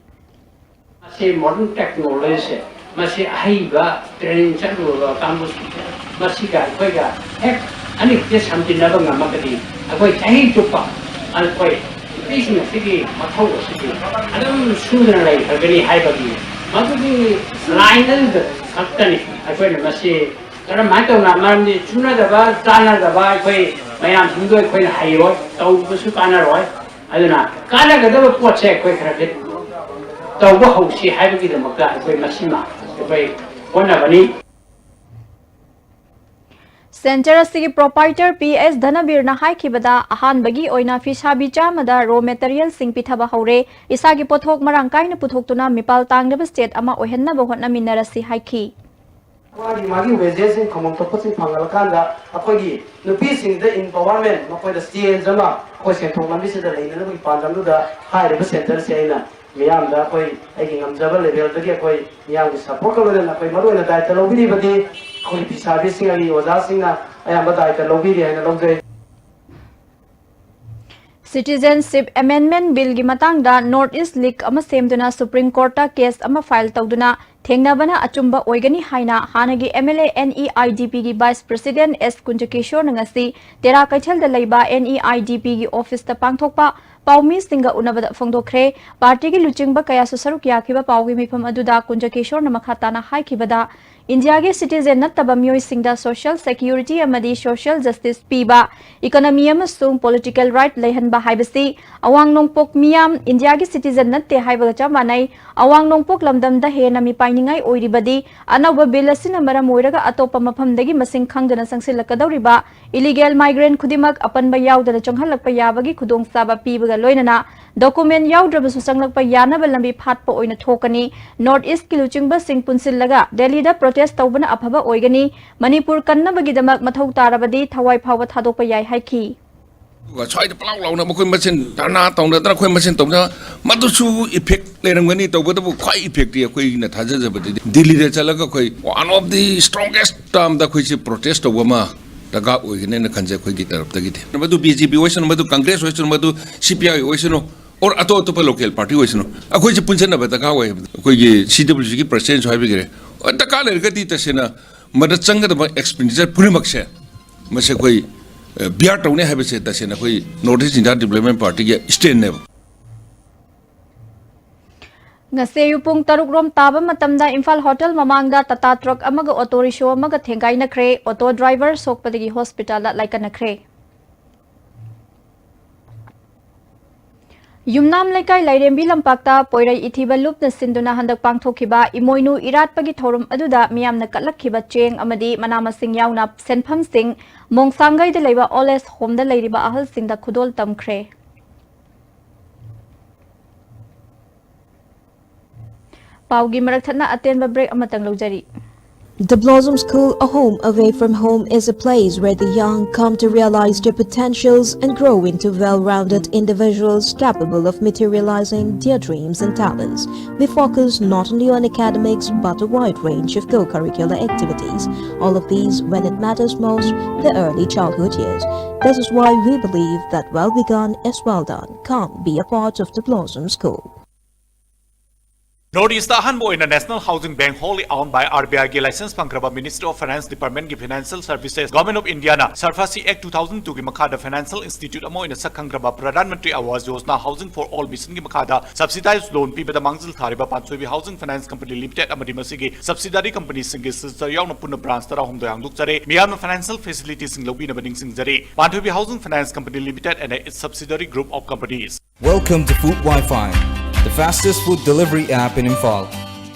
ꯃꯁꯤ modern technology ꯁꯦ, ꯃꯁꯤ ꯑꯍꯩꯕ training ꯆꯠꯂꯨꯔꯕ ꯀꯥꯡꯕꯨꯁꯤꯡꯁꯦ, ꯃꯁꯤꯒ ꯑꯩꯈꯣꯏꯒ ꯍꯦꯛ ꯑꯅꯤꯁꯦ ꯁꯝꯖꯤꯟꯅꯕ ꯉꯝꯃꯒꯗꯤ, ꯑꯩꯈꯣꯏ ꯆꯍꯤ ꯆꯨꯞꯄ ꯑꯩꯈꯣꯏ ꯅꯨꯄꯤꯁꯤꯡ ꯑꯁꯤꯒꯤ ꯃꯊꯧ ꯑꯁꯤꯗꯤ ꯑꯗꯨꯝ ꯁꯨꯗꯅ ꯂꯩꯈ꯭ꯔꯒꯅꯤ ꯍꯥꯏꯕꯒꯤ ꯃꯗꯨꯒꯤ line ꯑꯗꯨꯗ ꯈꯛꯇꯅꯤ ꯑꯩꯈꯣꯏꯅ ꯃꯁꯤ ꯀꯔꯝꯍꯥꯏꯅ ꯇꯧꯅ, ꯃꯔꯝꯗꯤ ꯆꯨꯅꯗꯕ, ꯆꯥꯟꯅꯗꯕ ꯑꯩꯈꯣꯏ ꯃꯌꯥꯝꯁꯤꯡꯗꯣ ꯑꯩꯈꯣꯏꯅ ꯍꯩꯔꯣꯏ, ꯇꯧꯕꯁꯨ ꯀꯥꯟꯅꯔꯣꯏ꯫ ꯑꯗꯨꯅ ꯀꯥꯟꯅꯒꯗꯕ ꯄꯣꯠꯁꯦ ꯑꯩꯈꯣꯏ ꯈꯔ ꯈꯔ ꯇꯧꯕ ꯍꯧꯁꯤ ꯍꯥꯏꯕꯒꯤꯗꯃꯛꯇ ꯑꯩꯈꯣꯏ ꯃꯁꯤꯃ ꯑꯩꯈꯣꯏ ꯍꯣꯠꯅꯕꯅꯤ꯫ ꯁꯦꯟꯇꯔ ꯑꯁꯤꯒꯤ ꯄ꯭ꯔꯣꯄꯥꯏꯇꯔ ꯄꯤ ꯑꯦꯁ ꯙꯅꯕꯤꯔꯅ ꯍꯥꯏꯈꯤꯕꯗ, ꯑꯍꯥꯟꯕꯒꯤ ꯑꯣꯏꯅ ꯐꯤꯁꯥꯕꯤ ꯆꯥꯝꯃꯗ ꯔꯣ ꯃꯦꯇꯔꯤꯌꯦꯜꯁꯤꯡ ꯄꯤꯊꯕ ꯍꯧꯔꯦ꯫ ꯏꯁꯥꯒꯤ ꯄꯣꯠꯊꯣꯛ ꯃꯔꯥꯡ ꯀꯥꯏꯅ ꯄꯨꯊꯣꯛꯇꯨꯅ ꯃꯤꯄꯥꯜ ꯇꯥꯡꯗꯕ ꯁ꯭ꯇꯦꯠ ꯑꯃ ꯑꯣꯏꯍꯟꯅꯕ ꯍꯣꯠꯅꯃꯤꯟꯅꯔꯁꯤ ꯍꯥꯏꯈꯤ꯫ ꯃꯥꯒꯤ ꯃꯥꯒꯤ ꯋꯦꯖꯦꯁꯁꯤꯡ ꯐꯪꯐꯝ ꯊꯣꯛꯄꯁꯤꯡ ꯐꯪꯍꯜꯂꯀꯥꯟꯗ ꯑꯩꯈꯣꯏꯒꯤ ꯅꯨꯄꯤꯁꯤꯡꯗ ꯏꯝꯄꯥꯋꯔꯃꯦꯟ, ꯃꯈꯣꯏꯗ ꯆꯦꯟꯖ ꯑꯃ ꯑꯩꯈꯣꯏ ꯁꯦꯟꯊꯣꯛ ꯂꯝꯕꯤꯁꯤꯗ ꯂꯩꯅꯅꯕꯒꯤ ꯄꯥꯟꯗꯝꯗꯨꯗ ꯍꯥꯏꯔꯤꯕ ꯁꯦꯟꯇꯔꯁꯦ ꯑꯩꯅ ꯃꯤꯌꯥꯝꯗ ꯑꯩꯈꯣꯏ ꯑꯩꯒꯤ ꯉꯝꯖꯕ ꯂꯦꯚꯦꯜꯗꯒꯤ ꯑꯩꯈꯣꯏ ꯃꯤꯌꯥꯝꯒꯤ ꯁꯄꯣꯔꯠꯀ ꯂꯣꯏꯅꯅ ꯑꯩꯈꯣꯏ ꯃꯔꯨꯑꯣꯏꯅ ꯗꯥꯏꯇ ꯂꯧꯕꯤꯔꯤꯕꯗꯤ ꯑꯩꯈꯣꯏ ꯐꯤꯁꯥꯕꯤꯁꯤꯡ ꯑꯩꯒꯤ ꯑꯣꯖꯥꯁꯤꯡꯅ ꯑꯌꯥꯝꯕ ꯗꯥꯏꯇ ꯂꯧꯕꯤꯔꯤ ꯍꯥꯏꯅ ꯂꯧꯖꯩ꯫ ꯁꯤꯇꯤꯖꯦꯟꯁꯤꯞ ꯑꯦꯃꯦꯟꯗꯃꯦꯟꯠ ꯕꯤꯜꯒꯤ ꯃꯇꯥꯡꯗ ꯅꯣꯔꯠ ꯏꯁ ꯂꯤꯒ ꯑꯃ ꯁꯦꯝꯗꯨꯅ ꯁꯨꯄ꯭ꯔꯤꯝ ꯀꯣꯔꯠꯇ ꯀꯦꯁ ꯑꯃ ꯐꯥꯏꯜ ꯇꯧꯗꯨꯅ ꯊꯦꯡꯅꯕꯅ ꯑꯆꯨꯝꯕ ꯑꯣꯏꯒꯅꯤ ꯍꯥꯏꯅ ꯍꯥꯟꯅꯒꯤ M L A N E I D ꯄꯤꯒꯤ ꯚꯥꯏꯁ ꯄ꯭ꯔꯦꯁꯤꯗꯦꯟꯠ ꯑꯦꯁ ꯀꯨꯟꯖꯀꯤꯁꯣꯔꯅ ꯉꯁꯤ ꯇꯦꯔꯥ ꯀꯩꯊꯦꯜꯗ ꯂꯩꯕ ꯑꯦꯟ ꯏ ꯑꯥꯏ ꯗꯤ ꯄꯤꯒꯤ ꯑꯣꯐꯤꯁꯇ ꯄꯥꯡꯊꯣꯛꯄ ꯄꯥꯎꯃꯤꯁꯤꯡꯒ ꯎꯅꯕꯗ ꯐꯣꯡꯗꯣꯛꯈ꯭ꯔꯦ꯫ ꯄꯥꯔꯇꯤꯒꯤ ꯂꯨꯆꯤꯡꯕ ꯀꯌꯥꯁꯨ ꯁꯔꯨꯛ ꯌꯥꯈꯤꯕ ꯄꯥꯎꯒꯤ ꯃꯤꯐꯝ ꯑꯗꯨꯗ ꯀꯨꯟꯖꯀꯤꯁꯣꯔꯅ ꯃꯈꯥ ꯇꯥꯅ ꯍꯥꯏꯈꯤꯕꯗ, ꯏꯟꯗꯤꯌꯥꯒꯤ ꯁꯤꯇꯤꯖꯦꯟ ꯅꯠꯇꯕ ꯃꯤꯑꯣꯏꯁꯤꯡꯗ ꯁꯣꯁꯤꯌꯦꯜ ꯁꯦꯀ꯭ꯌꯨꯔꯤꯇꯤ ꯑꯃꯗꯤ ꯁꯣꯁꯤꯌꯦꯜ ꯖꯁꯇꯤꯁ ꯄꯤꯕ, ꯏꯀꯣꯅꯣꯃꯤ ꯑꯃꯁꯨꯡ ꯄꯣꯂꯤꯇꯤꯀꯦꯜ ꯔꯥꯏꯠ ꯂꯩꯍꯟꯕ ꯍꯥꯏꯕꯁꯤ ꯑꯋꯥꯡ ꯅꯣꯡꯄꯣꯛ ꯃꯤꯌꯥꯝ ꯏꯟꯗꯤꯌꯥꯒꯤ ꯁꯤꯇꯤꯖꯦꯟ ꯅꯠꯇꯦ ꯍꯥꯏꯕꯒ ꯆꯞ ꯃꯥꯟꯅꯩ꯫ ꯑꯋꯥꯡ ꯅꯣꯡꯄꯣꯛ ꯂꯝꯗꯝꯗ ꯍꯦꯟꯅ ꯃꯤꯄꯥꯏꯅꯤꯡꯉꯥꯏ ꯑꯣꯏꯔꯤꯕꯗꯤ ꯑꯅꯧꯕ ꯕꯤꯜ ꯑꯁꯤꯅ ꯃꯔꯝ ꯑꯣꯏꯔꯒ ꯑꯇꯣꯞꯄ ꯃꯐꯝꯗꯒꯤ ꯃꯁꯤꯡ ꯈꯪꯗꯅ ꯆꯪꯁꯤꯜꯂꯛꯀꯗꯧꯔꯤꯕ ꯏꯂꯤꯒꯦꯜ ꯃꯥꯏꯒ꯭ꯔꯦꯟꯠ ꯈꯨꯗꯤꯡꯃꯛ ꯑꯄꯟꯕ ꯌꯥꯎꯗꯅ ꯆꯪꯍꯜꯂꯛꯄ ꯌꯥꯕꯒꯤ ꯈꯨꯗꯣꯡꯆꯥꯕ ꯄꯤꯕꯒ ꯂꯣꯏꯅꯅ ꯗꯣꯀꯨꯃꯦꯟꯠ ꯌꯥꯎꯗ꯭ꯔꯕꯁꯨ ꯆꯪꯂꯛꯄ ꯌꯥꯅꯕ ꯂꯝꯕꯤ ꯐꯥꯠꯄ ꯑꯣꯏꯅ ꯊꯣꯛꯀꯅꯤ꯫ ꯅꯣꯔꯠ ꯏꯁ꯭ꯠꯀꯤ ꯂꯨꯆꯤꯡꯕꯁꯤꯡ ꯄꯨꯟꯁꯤꯜꯂꯒ ꯗꯦꯜꯂꯤꯗ ꯄ꯭ꯔꯣꯇꯦꯁ꯭ꯠ ꯇꯧꯕꯅ ꯑꯐꯕ ꯑꯣꯏꯒꯅꯤ꯫ ꯃꯅꯤꯄꯨꯔ ꯀꯟꯅꯕꯒꯤꯗꯃꯛ ꯃꯊꯧ ꯇꯥꯔꯕꯗꯤ ꯊꯋꯥꯏ ꯐꯥꯎꯕ ꯊꯥꯗꯣꯛꯄ ꯌꯥꯏ ꯍꯥꯏꯈꯤ꯫ ꯑꯗꯨꯒ ꯁ꯭ꯋꯥꯏꯗ ꯄꯂꯥꯎ ꯂꯥꯎꯅ ꯃꯈꯣꯏ ꯃꯁꯦꯟ ꯙꯔꯅꯥ ꯇꯧꯅꯗꯅ ꯑꯩꯈꯣꯏ ꯃꯁꯦꯟ ꯇꯧꯅ ꯃꯗꯨꯁꯨ ꯏꯐꯦꯛ ꯂꯩꯔꯝꯒꯅꯤ꯫ ꯇꯧꯕꯇꯕꯨ ꯈ꯭ꯋꯥꯏ ꯏꯐꯦꯛꯇꯤ ꯑꯩꯈꯣꯏꯅ ꯊꯥꯖꯖꯕꯗꯗꯤ ꯗꯤꯜꯂꯤꯗ ꯆꯠꯂꯒ ꯑꯩꯈꯣꯏ one of the strongest termꯗ ꯑꯩꯈꯣꯏꯁꯦ ꯄ꯭ꯔꯣꯇꯦꯁ꯭ꯠ ꯇꯧꯕ ꯑꯃ ꯗꯔꯀꯥꯔ ꯑꯣꯏꯒꯅꯦꯅ ꯈꯟꯖꯩ ꯑꯩꯈꯣꯏꯒꯤ ꯇꯔꯞꯇꯒꯤꯗꯤ꯫ ꯃꯗꯨ ꯕꯤ ꯖꯦ ꯄꯤ ꯑꯣꯏꯁꯅꯨ, ꯃꯗꯨ ꯀꯪꯒ꯭ꯔꯦꯁ ꯑꯣꯏꯁꯅꯨ, ꯃꯗꯨ ꯁꯤ ꯄꯤ ꯑꯥꯏ ꯑꯣꯏꯁꯅꯨ, ꯑꯣꯔ ꯑꯇꯣꯞ ꯑꯇꯣꯞꯄ ꯂꯣꯀꯦꯜ ꯄꯥꯔꯇꯤ ꯑꯣꯏꯁꯅꯨ, ꯑꯩꯈꯣꯏꯁꯦ ꯄꯨꯟꯁꯤꯟꯅꯕ ꯗꯔꯀꯥꯔ ꯑꯣꯏ ꯍꯥꯏꯕꯗ ꯑꯩꯈꯣꯏꯒꯤ ꯁꯤ ꯗꯕ꯭ꯂꯤꯌꯨ ꯁꯤꯒꯤ ꯄ꯭ꯔꯁꯤꯗꯦꯟꯠꯁꯨ ꯍꯥꯏꯕꯤꯈ꯭ꯔꯦ꯫ ꯗꯔꯀꯥꯔ ꯂꯩꯔꯒꯗꯤ ꯇꯁꯦꯡꯅ ꯃꯗ ꯆꯪꯒꯗꯕ ꯑꯦꯛꯁꯄꯦꯟꯗꯤꯆꯔ ꯄꯨꯝꯅꯃꯛꯁꯦ ꯃꯁꯤ ꯑꯩꯈꯣꯏ ꯕꯤꯌꯥꯔ ꯇꯧꯅꯤ ꯍꯥꯏꯕꯁꯦ ꯇꯁꯦꯡꯅ ꯑꯩꯈꯣꯏ ꯅꯣꯔꯠ ꯏꯁ꯭ꯠ ꯏꯟꯗꯤꯌꯥ ꯗꯤꯕ꯭ꯂꯞꯃꯦꯟꯠ ꯄꯥꯔꯇꯤꯒꯤ ꯁ꯭ꯇꯦꯟꯅꯦꯕ꯫ ꯉꯁꯤ ꯑꯌꯨꯛ ꯄꯨꯡ ꯇꯔꯨꯛ ꯔꯣꯝ ꯇꯥꯕ ꯃꯇꯝꯗ ꯏꯝꯐꯥꯜ ꯍꯣꯇꯦꯜ ꯃꯃꯥꯡꯗ ꯇꯥꯇꯥ ꯇ꯭ꯔꯛ ꯑꯃꯒ ꯑꯣꯇꯣ ꯔꯤꯛꯁꯣ ꯑꯃꯒ ꯊꯦꯡꯒꯥꯏꯅꯈ꯭ꯔꯦ꯫ ꯑꯣꯇꯣ ꯗ꯭ꯔꯥꯏꯚꯔ ꯁꯣꯛꯄꯗꯒꯤ ꯍꯣꯁꯄꯤꯇꯥꯜꯗ ꯂꯥꯏꯀꯠꯅꯈ꯭ꯔꯦ꯫ ꯌꯨꯝꯅꯥꯝ ꯂꯩꯀꯥꯏ ꯂꯥꯏꯔꯦꯝꯕꯤ ꯂꯝꯄꯥꯛꯇ ꯄꯣꯏꯔꯩ ꯏꯊꯤꯕ ꯂꯨꯞꯅ ꯁꯤꯟꯗꯨꯅ ꯍꯟꯗꯛ ꯄꯥꯡꯊꯣꯛꯈꯤꯕ ꯏꯃꯣꯏꯅꯨ ꯏꯔꯥꯠꯄꯒꯤ ꯊꯧꯔꯝ ꯑꯗꯨꯗ ꯃꯤꯌꯥꯝꯅ ꯀꯠꯂꯛꯈꯤꯕ ꯆꯦꯡ ꯑꯃꯗꯤ ꯃꯅꯥ ꯃꯁꯤꯡ ꯌꯥꯎꯅ ꯁꯦꯟꯐꯝꯁꯤꯡ ꯃꯣꯡꯁꯥꯡꯒꯩꯗ ꯂꯩꯕ ꯑꯣꯜ ꯑꯦꯖ ꯍꯣꯝꯗ ꯂꯩꯔꯤꯕ ꯑꯍꯜꯁꯤꯡꯗ ꯈꯨꯗꯣꯜ ꯇꯝꯈ꯭ꯔꯦ꯫ ꯄꯥꯎꯒꯤ ꯃꯔꯛ ꯊꯠꯅ ꯑꯇꯦꯟꯕ ꯕ꯭ꯔꯦꯛ ꯑꯃꯇꯪ ꯂꯧꯖꯔꯤ꯫ The Blossom School, a home away from home, is a place where the young come to realize their potentials and grow into well-rounded individuals capable of materializing their dreams and talents. We focus not only on academics but a wide range of co-curricular activities. All of these when it matters most, the early childhood years. This is why we believe that well begun is well done. Come be a part of the Blossom School. North East ꯑꯍꯥꯟꯕ ꯑꯣꯏꯅ National Housing Bank, wholly owned by RBI ꯒꯤ license ꯐꯪꯈ꯭ꯔꯕ Ministry of Finance Department ꯒꯤ Financial Services, Government of India ꯅ SARFAESI Act two thousand two ꯒꯤ ꯃꯈꯥꯗ financial institute ꯑꯃ ꯑꯣꯏꯅ ꯁꯛ ꯈꯪꯈ꯭ꯔꯕ Pradhan Mantri Awas Yojana Housing for All Mission ꯒꯤ ꯃꯈꯥꯗ subsidized loan ꯄꯤꯕꯗ ꯃꯥꯡꯖꯤꯜ ꯊꯥꯔꯤꯕ ꯄꯥꯟꯊꯣꯏꯕꯤ Housing Finance Company Limited ꯑꯃꯗꯤ ꯃꯁꯤꯒꯤ subsidiary company ꯁꯤꯡꯒꯤ signature ꯌꯥꯎꯅ ꯄꯨꯟꯅ branch ꯇꯔꯥꯍꯨꯝꯗꯣꯏ ꯍꯥꯡꯗꯣꯛꯆꯔꯦ꯫ ꯃꯤꯌꯥꯝꯅ financial facility ꯁꯤꯡ ꯂꯧꯕꯤꯅꯕ ꯅꯤꯡꯁꯤꯡꯖꯔꯤ꯫ ꯄꯥꯟꯊꯣꯏꯕꯤ Housing Finance Company Limited and its subsidiary group of companies. Welcome to Food Wi-Fi, the fastest food delivery app in Imphal.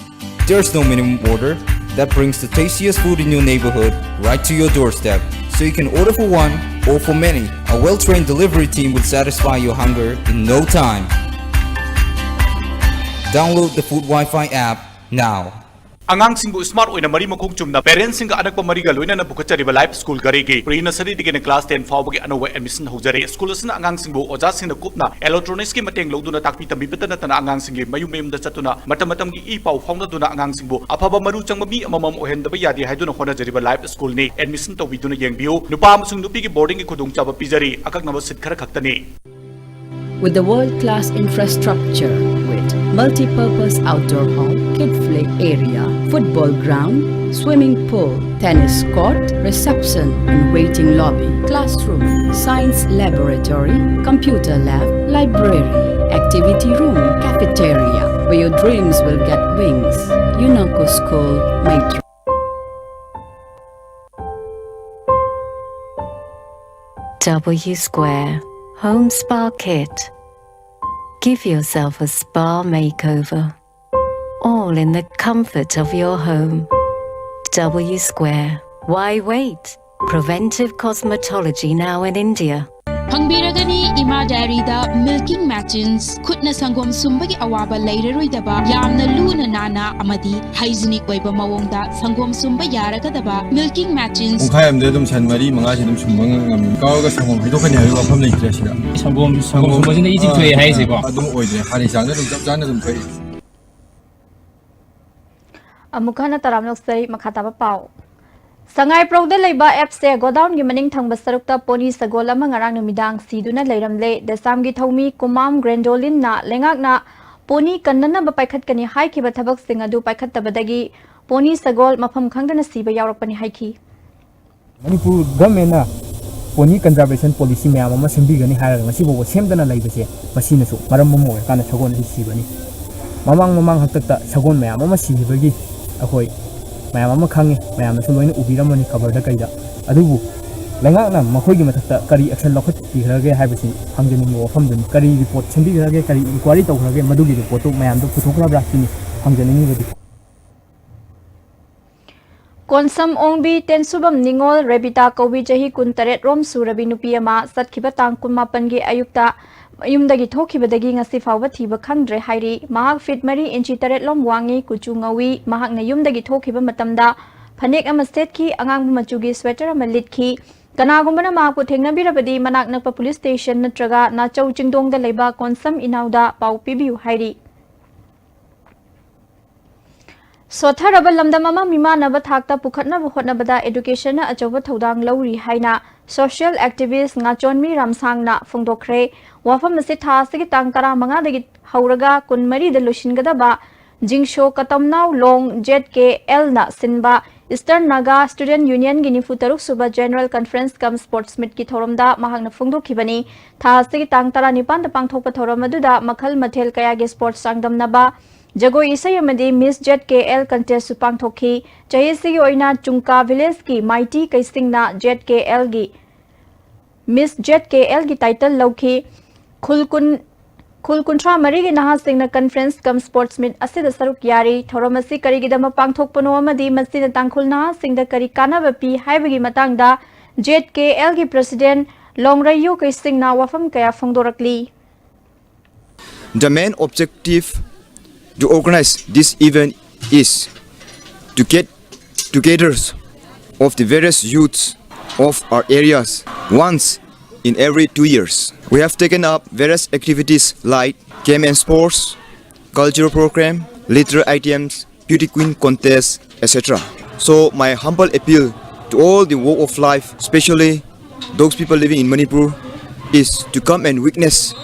There's no minimum order that brings the tastiest food in your neighborhood right to your doorstep, so you can order for one or for many. A well-trained delivery team will satisfy your hunger in no time. Download the Food Wi-Fi app now. ꯑꯉꯥꯡꯁꯤꯡꯕꯨ smart ꯑꯣꯏꯅ ꯃꯔꯤ ꯃꯈꯣꯡ ꯆꯨꯝꯅ parents ꯁꯤꯡꯒ ꯑꯅꯛꯄ ꯃꯔꯤꯒ ꯂꯣꯏꯅꯅ ꯄꯨꯈꯠꯆꯔꯤꯕ Life School ꯘꯔꯤꯒꯤ pre nursery ꯗꯒꯤꯅ class ten ꯐꯥꯎꯕꯒꯤ ꯑꯅꯧꯕ admission ꯍꯧꯖꯔꯦ꯫ School ꯑꯁꯤꯅ ꯑꯉꯥꯡꯁꯤꯡꯕꯨ ꯑꯣꯖꯥꯁꯤꯡꯅ ꯀꯨꯞꯅ electronics ꯀꯤ ꯃꯇꯦꯡ ꯂꯧꯗꯨꯅ ꯇꯥꯛꯄꯤ ꯇꯝꯕꯤꯕꯇ ꯅꯠꯇꯅ ꯑꯉꯥꯡꯁꯤꯡꯒꯤ ꯃꯌꯨꯝ ꯃꯌꯨꯝꯗ ꯆꯠꯇꯨꯅ ꯃꯇꯝ ꯃꯇꯝꯒꯤ ꯏ ꯄꯥꯎ ꯐꯥꯎꯅꯗꯨꯅ ꯑꯉꯥꯡꯁꯤꯡꯕꯨ ꯑꯐꯕ ꯃꯔꯨ ꯆꯪꯕ ꯃꯤ ꯑꯃꯃꯝ ꯑꯣꯏꯍꯟꯗꯕ ꯌꯥꯗꯦ ꯍꯥꯏꯗꯨꯅ ꯍꯣꯠꯅꯖꯔꯤꯕ Life School ꯅꯤ꯫ Admission ꯇꯧꯕꯤꯗꯨꯅ ꯌꯦꯡꯕꯤꯌꯨ꯫ ꯅꯨꯄꯥ ꯑꯃꯁꯨꯡ ꯅꯨꯄꯤꯒꯤ boarding ꯒꯤ ꯈꯨꯗꯣꯡꯆꯥꯕ ꯄꯤꯖꯔꯤ꯫ ꯑꯀꯛꯅꯕ seat ꯈꯔ ꯈꯛꯇꯅꯤ꯫ With the world-class infrastructure with multi-purpose outdoor hall, kid play area, football ground, swimming pool, tennis court, reception and waiting lobby, classroom, science laboratory, computer lab, library, Activity room, cafeteria, where your dreams will get wings. Yunako School, Maitri. W Square Home Spa Kit. Give yourself a spa makeover. All in the comfort of your home. W Square. Why wait? Preventive cosmetology now in India. ꯐꯪꯕꯤꯔꯒꯅꯤ ꯏꯃꯥ ꯗꯥꯏꯔꯤꯗ milking machines, ꯈꯨꯠꯅ ꯁꯪꯒꯣꯝ ꯁꯨꯝꯕꯒꯤ ꯑꯋꯥꯕ ꯂꯩꯔꯔꯣꯏꯗꯕ, ꯌꯥꯝꯅ ꯂꯨꯅ ꯅꯥꯟꯅ ꯑꯃꯗꯤ hygienic ꯑꯣꯏꯕ ꯃꯑꯣꯡꯗ ꯁꯪꯒꯣꯝ ꯁꯨꯝꯕ ꯌꯥꯔꯒꯗꯕ ꯃꯤꯜꯀꯤꯡ ꯃꯦꯆꯤꯟꯁ꯫ ꯄꯨꯡꯈꯥꯏ ꯑꯃꯗ ꯑꯗꯨꯝ ꯁꯟ ꯃꯔꯤ ꯃꯉꯥꯁꯦ ꯑꯗꯨꯝ ꯁꯨꯝꯕ ꯉꯝꯃꯤ꯫ ꯀꯥꯎꯔꯒ ꯁꯪꯒꯣꯝ ꯍꯩꯗꯣꯛꯀꯅꯤ ꯍꯥꯏꯕꯒꯤ ꯋꯥꯐꯝ ꯂꯩꯇ꯭ꯔꯦ ꯁꯤꯗ꯫ ꯁꯪꯒꯣꯝ, ꯁꯪꯒꯣꯝ ꯁꯨꯝꯕꯁꯤꯅ ꯏꯆꯤꯛ ꯊꯣꯛꯑꯦ ꯍꯥꯏꯁꯦꯀꯣ? ꯑꯗꯨꯝ ꯑꯣꯏꯗ꯭ꯔꯦ, ꯍꯥꯟꯅꯒꯤ ꯆꯥꯡꯗ ꯑꯗꯨꯝ ꯆꯞ ꯆꯥꯅ ꯑꯗꯨꯝ ꯊꯣꯛꯏ꯫ ꯑꯃꯨꯛ ꯍꯟꯅ ꯇꯔꯥꯝꯅ ꯑꯣꯛꯆꯔꯤ꯫ ꯃꯈꯥ ꯇꯥꯕ ꯄꯥꯎ꯫ ꯁꯉꯥꯏꯄ꯭ꯔꯧꯗ ꯂꯩꯕ ꯑꯦꯞꯁꯦ ꯒꯣꯗꯥꯎꯟꯒꯤ ꯃꯅꯤꯡ ꯊꯪꯕ ꯁꯔꯨꯛꯇ ꯄꯣꯅꯤ ꯁꯒꯣꯜ ꯑꯃ ꯉꯔꯥꯡ ꯅꯨꯃꯤꯗꯥꯡ ꯁꯤꯗꯨꯅ ꯂꯩꯔꯝꯂꯦ꯫ ꯗꯦꯁꯥꯝꯒꯤ ꯊꯧꯃꯤ ꯀꯨꯃꯥꯝ ꯒ꯭ꯔꯦꯟꯗꯣꯂꯤꯟꯅ ꯂꯩꯉꯥꯛꯅ ꯄꯣꯅꯤ ꯀꯟꯅꯅꯕ ꯄꯥꯏꯈꯠꯀꯅꯤ ꯍꯥꯏꯈꯤꯕ ꯊꯕꯛꯁꯤꯡ ꯑꯗꯨ ꯄꯥꯏꯈꯠꯇꯕꯗꯒꯤ ꯄꯣꯅꯤ ꯁꯒꯣꯜ ꯃꯐꯝ ꯈꯪꯗꯅ ꯁꯤꯕ ꯌꯥꯎꯔꯛꯄꯅꯤ ꯍꯥꯏꯈꯤ꯫ ꯃꯅꯤꯄꯨꯔ ꯒꯚꯔꯟꯃꯦꯟꯅ ꯄꯣꯅꯤ ꯀꯟꯖꯥꯔꯕꯦꯁꯟ ꯄꯣꯂꯤꯁꯤ ꯃꯌꯥꯝ ꯑꯃ ꯁꯦꯝꯕꯤꯒꯅꯤ ꯍꯥꯏꯔꯒ ꯉꯁꯤꯐꯥꯎꯕ ꯁꯦꯝꯗꯅ ꯂꯩꯕꯁꯦ, ꯃꯁꯤꯅꯁꯨ ꯃꯔꯝ ꯑꯃ ꯑꯣꯏꯔꯀꯥꯟꯗ ꯁꯒꯣꯜ ꯑꯁꯤ ꯁꯤꯕꯅꯤ꯫ ꯃꯃꯥꯡ ꯃꯃꯥꯡ ꯍꯥꯛꯇꯛꯇ ꯁꯒꯣꯜ ꯃꯌꯥꯝ ꯑꯃ ꯁꯤꯈꯤꯕꯒꯤ ꯑꯩꯈꯣꯏ ꯃꯌꯥꯝ ꯑꯃ ꯈꯪꯉꯤ, ꯃꯌꯥꯝꯅꯁꯨ ꯂꯣꯏꯅ ꯎꯕꯤꯔꯝꯃꯅꯤ ꯈꯕꯔꯗ ꯀꯩꯗ꯫ ꯑꯗꯨꯕꯨ ꯂꯩꯉꯥꯛꯅ ꯃꯈꯣꯏꯒꯤ ꯃꯊꯛꯇ ꯀꯔꯤ ꯑꯦꯛꯁꯟ ꯂꯧꯈꯠꯄꯤꯈ꯭ꯔꯒꯦ ꯍꯥꯏꯕꯁꯤ ꯍꯪꯖꯅꯤꯡꯕ ꯋꯥꯐꯝꯗꯨꯅꯤ꯫ ꯀꯔꯤ ꯔꯤꯄꯣꯔꯠ ꯁꯦꯝꯕꯤꯈ꯭ꯔꯒꯦ, ꯀꯔꯤ ꯏꯟꯀ꯭ꯋꯥꯏꯔꯤ ꯇꯧꯈ꯭ꯔꯒꯦ, ꯃꯗꯨꯒꯤ ꯔꯤꯄꯣꯔꯠꯇꯨ ꯃꯌꯥꯝꯗ ꯄꯨꯊꯣꯛꯈ꯭ꯔꯕ꯭ꯔꯥ ꯁꯤꯅꯤ ꯍꯪꯖꯅꯤꯡꯉꯤꯕꯗꯤ꯫ ꯀꯣꯟꯁꯝ ꯑꯣꯡꯕꯤ ꯇꯦꯟꯁꯨꯕꯝ ꯅꯤꯉꯣꯜ ꯔꯦꯕꯤꯇꯥ ꯀꯧꯕꯤ ꯆꯍꯤ ꯀꯨꯟꯇꯔꯦꯠ ꯔꯣꯝ ꯁꯨꯔꯕꯤ ꯅꯨꯄꯤ ꯑꯃ ꯆꯠꯈꯤꯕ ꯇꯥꯡ ꯀꯨꯟꯃꯥꯄꯟꯒꯤ ꯑꯌꯨꯛꯇ ꯌꯨꯝꯗꯒꯤ ꯊꯣꯛꯈꯤꯕꯗꯒꯤ ꯉꯁꯤ ꯐꯥꯎꯕ ꯊꯤꯕ ꯈꯪꯗ꯭ꯔꯦ ꯍꯥꯏꯔꯤ꯫ ꯃꯍꯥꯛ ꯐꯤꯠ ꯃꯔꯤ ꯏꯟꯆꯤ ꯇꯔꯦꯠ ꯂꯣꯝ ꯋꯥꯡꯉꯤ, ꯀꯨꯆꯨ ꯉꯧꯏ꯫ ꯃꯍꯥꯛꯅ ꯌꯨꯝꯗꯒꯤ ꯊꯣꯛꯈꯤꯕ ꯃꯇꯝꯗ ꯐꯅꯦꯛ ꯑꯃ ꯁꯦꯠꯈꯤ, ꯑꯉꯥꯡꯕ ꯃꯆꯨꯒꯤ ꯁ꯭ꯋꯦꯇꯔ ꯑꯃ ꯂꯤꯠꯈꯤ꯫ ꯀꯅꯥꯒꯨꯝꯕꯅ ꯃꯍꯥꯛꯄꯨ ꯊꯦꯡꯅꯕꯤꯔꯕꯗꯤ ꯃꯅꯥꯛ ꯅꯛꯄ ꯄꯨꯂꯤꯁ ꯁ꯭ꯇꯦꯁꯟ ꯅꯠꯇ꯭ꯔꯒ ꯅꯥꯆꯧ ꯆꯤꯡꯗꯣꯡꯗ ꯂꯩꯕ ꯀꯣꯟꯁꯝ ꯏꯅꯥꯎꯗ ꯄꯥꯎ ꯄꯤꯕꯤꯌꯨ ꯍꯥꯏꯔꯤ꯫ ꯁꯣꯠꯊꯔꯕ ꯂꯝꯗꯝ ꯑꯃ ꯃꯤꯃꯥꯟꯅꯕ ꯊꯥꯛꯇ ꯄꯨꯈꯠꯅꯕ ꯍꯣꯠꯅꯕꯗ ꯑꯦꯗꯨꯀꯦꯁꯟꯅ ꯑꯆꯧꯕ ꯊꯧꯗꯥꯡ ꯂꯧꯔꯤ ꯍꯥꯏꯅ ꯁꯣꯁꯤꯌꯦꯜ ꯑꯦꯛꯇꯤꯚꯤꯁ ꯉꯥꯆꯣꯟꯃꯤ ꯔꯥꯝꯁꯥꯡꯅ ꯐꯣꯡꯗꯣꯛꯈ꯭ꯔꯦ꯫ ꯋꯥꯐꯝ ꯑꯁꯤ ꯊꯥ ꯑꯁꯤꯒꯤ ꯇꯥꯡ ꯇꯔꯥꯃꯉꯥꯗꯒꯤ ꯍꯧꯔꯒ ꯀꯨꯟꯃꯔꯤꯗ ꯂꯣꯏꯁꯤꯟꯒꯗꯕ ꯖꯤꯡꯁꯣ ꯀꯇꯝꯅꯥꯎ ꯂꯣꯡ ꯖꯦꯠ ꯀꯦ ꯑꯦꯜꯅ ꯁꯤꯟꯕ Eastern Naga Student Unionꯒꯤ ꯅꯤꯐꯨ ꯇꯔꯨꯛ ꯁꯨꯕ General Conference cum Sports Meetꯀꯤ ꯊꯧꯔꯝꯗ ꯃꯍꯥꯛꯅ ꯐꯣꯡꯗꯣꯛꯈꯤꯕꯅꯤ꯫ ꯊꯥ ꯑꯁꯤꯒꯤ ꯇꯥꯡ ꯇꯔꯥꯅꯤꯄꯥꯟꯗ ꯄꯥꯡꯊꯣꯛꯄ ꯊꯧꯔꯝ ꯑꯗꯨꯗ ꯃꯈꯜ ꯃꯊꯦꯜ ꯀꯌꯥꯒꯤ sports ꯆꯥꯡꯗꯝꯅꯕ, ꯖꯒꯣꯏ ꯏꯁꯩ ꯑꯃꯗꯤ Miss Z K L contestꯁꯨ ꯄꯥꯡꯊꯣꯛꯈꯤ꯫ ꯆꯍꯤ ꯑꯁꯤꯒꯤ ꯑꯣꯏꯅ ꯆꯨꯡꯀꯥ villageꯀꯤ ꯃꯥꯏꯇꯤ ꯀꯩꯁꯤꯡꯅ Z K Lꯒꯤ Miss Z K Lꯒꯤ title ꯂꯧꯈꯤ꯫ ꯈꯨꯜ ꯀꯨꯟ, ꯈꯨꯜ ꯀꯨꯟꯊ꯭ꯔꯥ ꯃꯔꯤꯒꯤ ꯅꯍꯥꯁꯤꯡꯅ conference cum sports meet ꯑꯁꯤꯗ ꯁꯔꯨꯛ ꯌꯥꯔꯤ꯫ ꯊꯧꯔꯝ ꯑꯁꯤ ꯀꯔꯤꯒꯤꯗꯃꯛ ꯄꯥꯡꯊꯣꯛꯄꯅꯣ ꯑꯃꯗꯤ ꯃꯁꯤꯅ ꯇꯥꯡꯈꯨꯜ ꯅꯍꯥꯁꯤꯡꯗ ꯀꯔꯤ ꯀꯥꯟꯅꯕ ꯄꯤ ꯍꯥꯏꯕꯒꯤ ꯃꯇꯥꯡꯗ Z K Lꯒꯤ president ꯂꯣꯡꯔꯩꯌꯨ ꯀꯩꯁꯤꯡꯅ ꯋꯥꯐꯝ ꯀꯌꯥ ꯐꯣꯡꯗꯣꯔꯛꯂꯤ꯫ The main objective to organize this event is to get together of the various youths of our areas once in every two years. We have taken up various activities like game and sports, cultural program, literary items, beauty queen contest, et cetera. So my humble appeal to all the walk of life, especially those people living in Manipur, is to come and witness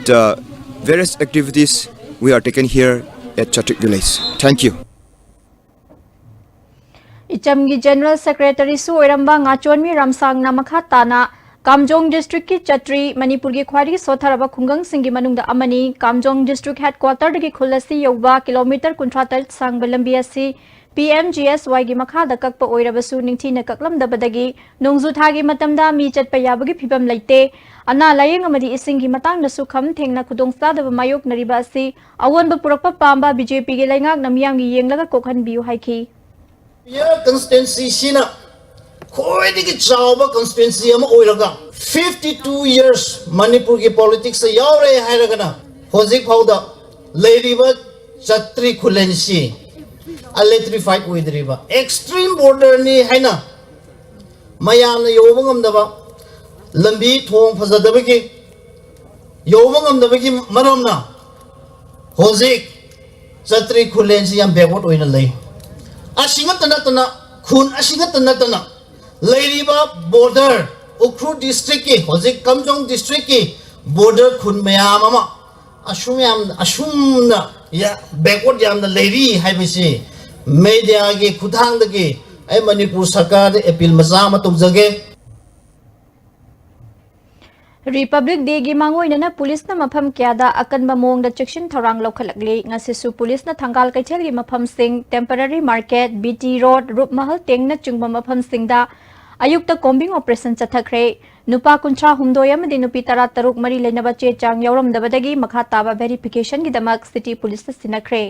the various activities we are taking here at Chatrik village. Thank you. ꯏꯆꯝꯒꯤ General Secretaryꯁꯨ ꯑꯣꯏꯔꯝꯕ ꯉꯥꯆꯣꯟꯃꯤ ꯔꯥꯝꯁꯥꯡꯅ ꯃꯈꯥ ꯇꯥꯅ ꯀꯥꯝꯖꯣꯡ districtꯀꯤ ꯆꯠꯇ꯭ꯔꯤ, ꯃꯅꯤꯄꯨꯔꯒꯤ ꯈ꯭ꯋꯥꯏꯗꯒꯤ ꯁꯣꯠꯊꯔꯕ ꯈꯨꯡꯒꯪꯁꯤꯡꯒꯤ ꯃꯅꯨꯡꯗ ꯑꯃꯅꯤ꯫ ꯀꯥꯝꯖꯣꯡ district headquarterꯗꯒꯤ ꯈꯨꯜ ꯑꯁꯤ ꯌꯧꯕ kilometre ꯀꯨꯟꯊ꯭ꯔꯥ ꯇꯔꯦꯠ ꯁꯥꯡꯕ ꯂꯝꯕꯤ ꯑꯁꯤ P M G S Yꯒꯤ ꯃꯈꯥꯗ ꯀꯛꯄ ꯑꯣꯏꯔꯕꯁꯨ ꯅꯤꯡꯊꯤꯅ ꯀꯛꯂꯝꯗꯕꯗꯒꯤ ꯅꯣꯡꯖꯨ ꯊꯥꯒꯤ ꯃꯇꯝꯗ ꯃꯤ ꯆꯠꯄ ꯌꯥꯕꯒꯤ ꯐꯤꯕꯝ ꯂꯩꯇꯦ꯫ ꯑꯅꯥ ꯂꯥꯌꯦꯡ ꯑꯃꯗꯤ ꯏꯁꯤꯡꯒꯤ ꯃꯇꯥꯡꯗꯁꯨ ꯈꯝ ꯊꯦꯡꯅ ꯈꯨꯗꯣꯡꯆꯥꯗꯕ ꯃꯥꯌꯣꯛꯅꯔꯤꯕ ꯑꯁꯤ ꯑꯑꯣꯟꯕ ꯄꯨꯔꯛꯄ ꯄꯥꯝꯕ B J Pꯒꯤ ꯂꯩꯉꯥꯛꯅ ꯃꯤꯌꯥꯝꯒꯤ ꯌꯦꯡꯂꯒ ꯀꯣꯛꯍꯟꯕꯤꯌꯨ ꯍꯥꯏꯈꯤ꯫ Constituencyꯁꯤꯅ ꯈ꯭ꯋꯥꯏꯗꯒꯤ ꯆꯥꯎꯕ constituency ꯑꯃ ꯑꯣꯏꯔꯒ fifty two years ꯃꯅꯤꯄꯨꯔꯒꯤ politicsꯇ ꯌꯥꯎꯔꯦ ꯍꯥꯏꯔꯒꯅ ꯍꯧꯖꯤꯛ ꯐꯥꯎꯗ ꯂꯩꯔꯤꯕ ꯆꯠꯇ꯭ꯔꯤ ꯈꯨꯂꯦꯟꯁꯤ electrified ꯑꯣꯏꯗ꯭ꯔꯤꯕ, extreme borderꯅꯤ ꯍꯥꯏꯅ ꯃꯌꯥꯝꯅ ꯌꯧꯕ ꯉꯝꯗꯕ, ꯂꯝꯕꯤ ꯊꯣꯡ ꯐꯖꯗꯕꯒꯤ ꯌꯧꯕ ꯉꯝꯗꯕꯒꯤ ꯃꯔꯝꯅ ꯍꯧꯖꯤꯛ ꯆꯠꯇ꯭ꯔꯤ ꯈꯨꯂꯦꯟꯁꯤ ꯌꯥꯝ backward ꯑꯣꯏꯅ ꯂꯩ꯫ ꯑꯁꯤ ꯉꯠꯇ ꯅꯠꯇꯅ, ꯈꯨꯟ ꯑꯁꯤ ꯉꯠꯇ ꯅꯠꯇꯅ ꯂꯩꯔꯤꯕ border, ꯎꯈ꯭ꯔꯨꯜ districtꯀꯤ, ꯍꯧꯖꯤꯛ ꯀꯥꯝꯖꯣꯡ districtꯀꯤ border ꯈꯨꯟ ꯃꯌꯥꯝ ꯑꯃ ꯑꯁꯨꯝ ꯌꯥꯝ, ꯑꯁꯨꯝꯅ ꯌꯥ-, backward ꯌꯥꯝꯅ ꯂꯩꯔꯤ ꯍꯥꯏꯕꯁꯤ ꯃꯦꯗꯤꯌꯥꯒꯤ ꯈꯨꯠꯊꯥꯡꯗꯒꯤ ꯑꯩ ꯃꯅꯤꯄꯨꯔ ꯁꯔꯀꯥꯔꯗ ꯑꯦꯄꯤꯜ ꯃꯆꯥ ꯑꯃ ꯇꯧꯖꯒꯦ꯫ ꯔꯤꯄꯕ꯭ꯂꯤꯛ ꯗꯦꯒꯤ ꯃꯥꯡꯑꯣꯏꯅꯅ ꯄꯨꯂꯤꯁꯅ ꯃꯐꯝ ꯀꯌꯥꯗ ꯑꯀꯟꯕ ꯃꯑꯣꯡꯗ ꯆꯦꯛꯁꯤꯟ ꯊꯧꯔꯥꯡ ꯂꯧꯈꯠꯂꯛꯂꯤ꯫ ꯉꯁꯤꯁꯨ ꯄꯨꯂꯤꯁꯅ ꯊꯪꯒꯥꯜ ꯀꯩꯊꯦꯜꯒꯤ ꯃꯐꯝꯁꯤꯡ, temporary market, B T road, ꯔꯨꯞ ꯃꯍꯜ ꯇꯦꯡꯅꯆꯤꯡꯕ ꯃꯐꯝꯁꯤꯡꯗ ꯑꯌꯨꯛꯇ ꯀꯣꯝꯕꯤꯡ ꯑꯣꯄꯔꯦꯁꯟ ꯆꯠꯊꯈ꯭ꯔꯦ꯫ ꯅꯨꯄꯥ ꯀꯨꯟꯊ꯭ꯔꯥ ꯍꯨꯝꯗꯣꯏ ꯑꯃꯗꯤ ꯅꯨꯄꯤ ꯇꯔꯥ ꯇꯔꯨꯛ ꯃꯔꯤ ꯂꯩꯅꯕ ꯆꯦ ꯆꯥꯡ ꯌꯥꯎꯔꯝꯗꯕꯗꯒꯤ ꯃꯈꯥ ꯇꯥꯕ ꯚꯦꯔꯤꯐꯤꯀꯦꯁꯟꯒꯤꯗꯃꯛ ꯁꯤꯇꯤ ꯄꯨꯂꯤꯁꯇ ꯁꯤꯟꯅꯈ꯭ꯔꯦ꯫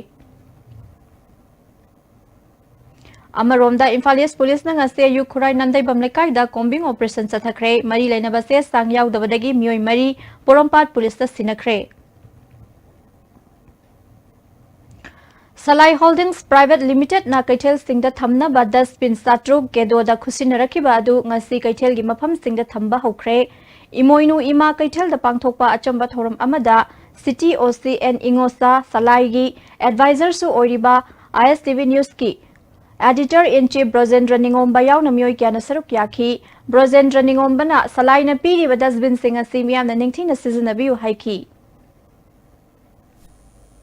ꯑꯃꯔꯣꯝꯗ, ꯏꯝꯐꯥꯜ ꯏꯁ ꯄꯨꯂꯤꯁꯅ ꯉꯁꯤ ꯑꯌꯨꯛ ꯈꯨꯔꯥꯏ ꯅꯥꯟꯗꯩꯕꯝ ꯂꯩꯀꯥꯏꯗ ꯀꯣꯝꯕꯤꯡ ꯑꯣꯄꯔꯦꯁꯟ ꯆꯠꯊꯈ꯭ꯔꯦ꯫ ꯃꯔꯤ ꯂꯩꯅꯕ ꯆꯦ ꯆꯥꯡ ꯌꯥꯎꯗꯕꯗꯒꯤ ꯃꯤꯑꯣꯏ ꯃꯔꯤ ꯄꯣꯔꯣꯝꯄꯥꯠ ꯄꯨꯂꯤꯁꯇ ꯁꯤꯟꯅꯈ꯭ꯔꯦ꯫ ꯁꯂꯥꯏ ꯍꯣꯜꯗꯤꯡꯁ ꯄ꯭ꯔꯥꯏꯚꯦꯠ ꯂꯤꯃꯤꯇꯦꯗꯅ ꯀꯩꯊꯦꯜꯁꯤꯡꯗ ꯊꯝꯅꯕ ꯗꯁꯕꯤꯟ ꯆꯥꯇ꯭ꯔꯨꯛ ꯀꯦꯗꯣꯗ ꯈꯨꯠꯁꯤꯟꯅꯔꯛꯈꯤꯕ ꯑꯗꯨ ꯉꯁꯤ ꯀꯩꯊꯦꯜꯒꯤ ꯃꯐꯝꯁꯤꯡꯗ ꯊꯝꯕ ꯍꯧꯈ꯭ꯔꯦ꯫ ꯏꯃꯣꯏꯅꯨ ꯏꯃꯥ ꯀꯩꯊꯦꯜꯗ ꯄꯥꯡꯊꯣꯛꯄ ꯑꯆꯝꯕ ꯊꯧꯔꯝ ꯑꯃꯗ ꯁꯤꯇꯤ ꯑꯣ ꯁꯤ ꯑꯦꯟ ꯏꯉꯣꯁꯥ, ꯁꯂꯥꯏꯒꯤ ꯑꯦꯗꯚꯥꯏꯖꯔꯁꯨ ꯑꯣꯏꯔꯤꯕ ꯑꯥꯏ ꯑꯦꯁ ꯇꯤ ꯚꯤ ꯅ꯭ꯌꯨꯁꯀꯤ ꯑꯦꯗꯤꯇꯔ ꯏꯟ ꯆꯤꯐ ꯕ꯭ꯔꯣꯖꯦꯟꯗ꯭ꯔ ꯅꯤꯉꯣꯝꯕ ꯌꯥꯎꯅ ꯃꯤꯑꯣꯏ ꯀꯌꯥꯅ ꯁꯔꯨꯛ ꯌꯥꯈꯤ꯫ ꯕ꯭ꯔꯣꯖꯦꯟꯗ꯭ꯔ ꯅꯤꯉꯣꯝꯕꯅ ꯁꯂꯥꯏꯅ ꯄꯤꯔꯤꯕ ꯗꯁꯕꯤꯟꯁꯤꯡ ꯑꯁꯤ ꯃꯤꯌꯥꯝꯅ ꯅꯤꯡꯊꯤꯅ ꯁꯤꯖꯤꯟꯅꯕꯤꯌꯨ ꯍꯥꯏꯈꯤ꯫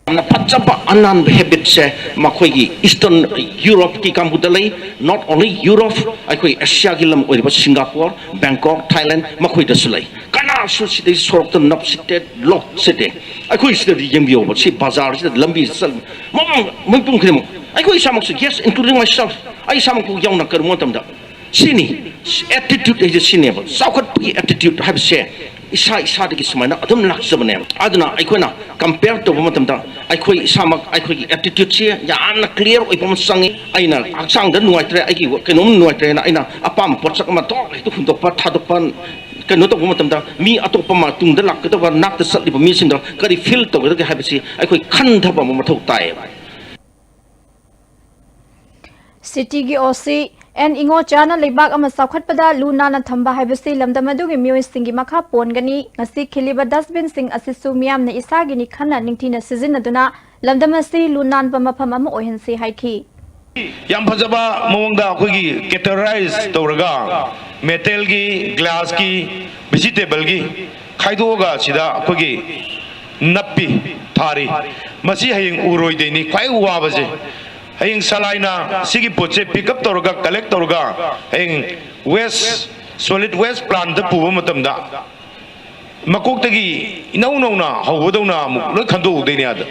ꯌꯥꯝꯅ ꯐꯖꯕ ꯑꯅꯥꯟꯕ ꯍꯦꯕꯤꯠꯁꯦ ꯃꯈꯣꯏꯒꯤ ꯏꯁꯇꯔꯟ ꯌꯨꯔꯣꯞꯀꯤ ꯀꯥꯡꯕꯨꯗ ꯂꯩ꯫ Not only ꯌꯨꯔꯣꯞ, ꯑꯩꯈꯣꯏ ꯑꯦꯁꯤꯌꯥꯒꯤ ꯂꯝ ꯑꯣꯏꯔꯤꯕ ꯁꯤꯡꯒꯥꯄꯨꯔ, ꯕꯦꯡꯀꯣꯛ, ꯊꯥꯏꯂꯦꯟ, ꯃꯈꯣꯏꯗꯁꯨ ꯂꯩ꯫ ꯀꯅꯥꯁꯨ ꯁꯤꯗꯩ ꯁꯣꯔꯣꯛꯇ ꯅꯞꯁꯤꯠꯇꯦ, ꯂꯣꯠꯁꯤꯠꯇꯦ꯫ ꯑꯩꯈꯣꯏ ꯁꯤꯗꯗꯤ ꯌꯦꯡꯕꯤꯌꯣꯕ, ꯁꯤ ꯕꯖꯥꯔꯁꯤꯗ ꯂꯝꯕꯤꯁꯤꯗ ꯆꯠꯂꯤ ꯃꯐꯝ ꯃꯤꯄꯨꯝ ꯈꯨꯗꯤꯡꯃꯛ, ꯑꯩꯈꯣꯏ ꯏꯁꯥꯃꯛꯁꯨ, yes, including myself, ꯑꯩ ꯏꯁꯥꯃꯛ ꯐꯥꯎ ꯌꯥꯎꯅ ꯀꯔꯤꯒꯨꯝꯕ ꯃꯇꯝꯗ ꯁꯤꯅꯤ ꯑꯦꯇꯤꯇ꯭ꯌꯨꯠ ꯍꯥꯏꯁꯦ, ꯁꯤꯅꯦꯕ ꯆꯥꯎꯈꯠꯄꯒꯤ ꯑꯦꯇꯤꯇ꯭ꯌꯨꯠ ꯍꯥꯏꯕꯁꯦ꯫ ꯏꯁꯥ ꯏꯁꯥꯗꯒꯤ ꯁꯨꯃꯥꯏꯅ ꯑꯗꯨꯝ ꯂꯥꯛꯆꯕꯅꯦꯕ꯫ ꯑꯗꯨꯅ ꯑꯩꯈꯣꯏꯅ ꯀꯝꯄꯤꯌꯔ ꯇꯧꯕ ꯃꯇꯝꯗ ꯑꯩꯈꯣꯏ ꯏꯁꯥꯃꯛ, ꯑꯩꯈꯣꯏꯒꯤ ꯑꯦꯇꯤꯇ꯭ꯌꯨꯠꯁꯤ ꯌꯥꯝꯅ ꯀ꯭ꯂꯤꯌꯥꯔ ꯑꯣꯏꯕ ꯑꯃ ꯆꯪꯉꯤ꯫ ꯑꯩꯅ ꯍꯛꯆꯥꯡꯗ ꯅꯨꯡꯉꯥꯏꯇ꯭ꯔꯦ, ꯑꯩꯒꯤ ꯀꯩꯅꯣꯝ ꯅꯨꯡꯉꯥꯏꯇ꯭ꯔꯦꯅ ꯑꯩꯅ ꯑꯄꯥꯝꯕ ꯄꯣꯠꯁꯛ ꯑꯃ ꯊꯣꯛ ꯍꯦꯛꯇ ꯍꯨꯟꯗꯣꯛꯄ, ꯊꯥꯗꯣꯛꯄ, ꯀꯩꯅꯣ ꯇꯧꯕ ꯃꯇꯝꯗ ꯃꯤ ꯑꯇꯣꯞꯄ ꯑꯃ, ꯇꯨꯡꯗ ꯂꯥꯛꯀꯗꯕ, ꯅꯥꯛꯇ ꯆꯠꯂꯤꯕ ꯃꯤꯁꯤꯡꯗꯣ ꯀꯔꯤ ꯐꯤꯜ ꯇꯧꯒꯗꯒꯦ ꯍꯥꯏꯕꯁꯤ ꯑꯩꯈꯣꯏ ꯈꯟꯊꯕ ꯑꯃ ꯃꯊꯧ ꯇꯥꯏꯌꯦꯕ꯫ ꯁꯤꯇꯤꯒꯤ ꯑꯣ ꯁꯤ ꯑꯦꯟ ꯏꯉꯣꯆꯥꯅ ꯂꯩꯕꯥꯛ ꯑꯃ ꯆꯥꯎꯈꯠꯄꯗ ꯂꯨ ꯅꯥꯟꯅ ꯊꯝꯕ ꯍꯥꯏꯕꯁꯤ ꯂꯝꯗꯝ ꯑꯗꯨꯒꯤ ꯃꯤꯑꯣꯏꯁꯤꯡꯒꯤ ꯃꯈꯥ ꯄꯣꯟꯒꯅꯤ꯫ ꯉꯁꯤ ꯈꯤꯜꯂꯤꯕ ꯗꯁꯕꯤꯟꯁꯤꯡ ꯑꯁꯤꯁꯨ ꯃꯤꯌꯥꯝꯅ ꯏꯁꯥꯒꯤꯅꯤ ꯈꯟꯅ ꯅꯤꯡꯊꯤꯅ ꯁꯤꯖꯤꯟꯅꯗꯨꯅ ꯂꯝꯗꯝ ꯑꯁꯤ ꯂꯨ ꯅꯥꯟꯕ ꯃꯐꯝ ꯑꯃ ꯑꯣꯏꯍꯟꯁꯤ ꯍꯥꯏꯈꯤ꯫ ꯌꯥꯝ ꯐꯖꯕ ꯃꯑꯣꯡꯗ ꯑꯩꯈꯣꯏꯒꯤ ꯀꯦꯇꯦꯒꯣꯔꯥꯏꯖ ꯇꯧꯔꯒ ꯃꯦꯇꯦꯜꯒꯤ, ꯒ꯭ꯂꯥꯁꯀꯤ, ꯚꯤꯖꯤꯇꯦꯕꯜꯒꯤ ꯈꯥꯏꯗꯣꯛꯑꯒ ꯁꯤꯗ ꯑꯩꯈꯣꯏꯒꯤ ꯅꯞꯄꯤ, ꯊꯥꯔꯤ꯫ ꯃꯁꯤ ꯍꯌꯦꯡ ꯎꯔꯣꯏꯗꯣꯏꯅꯤ꯫ ꯈ꯭ꯋꯥꯏ ꯋꯥꯕꯁꯦ ꯍꯌꯦꯡ ꯁꯂꯥꯏꯅ ꯁꯤꯒꯤ ꯄꯣꯠꯁꯦ pick up ꯇꯧꯔꯒ, collect ꯇꯧꯔꯒ, ꯍꯌꯦꯡ waste, solid waste plantꯇ ꯄꯨꯕ ꯃꯇꯝꯗ ꯃꯀꯣꯛꯇꯒꯤ ꯏꯅꯧ ꯅꯧꯅ ꯍꯧꯕꯗꯧꯅ ꯑꯃꯨꯛ ꯂꯣꯏ ꯈꯟꯗꯣꯛꯎꯗꯣꯏꯅꯦ ꯑꯗ꯫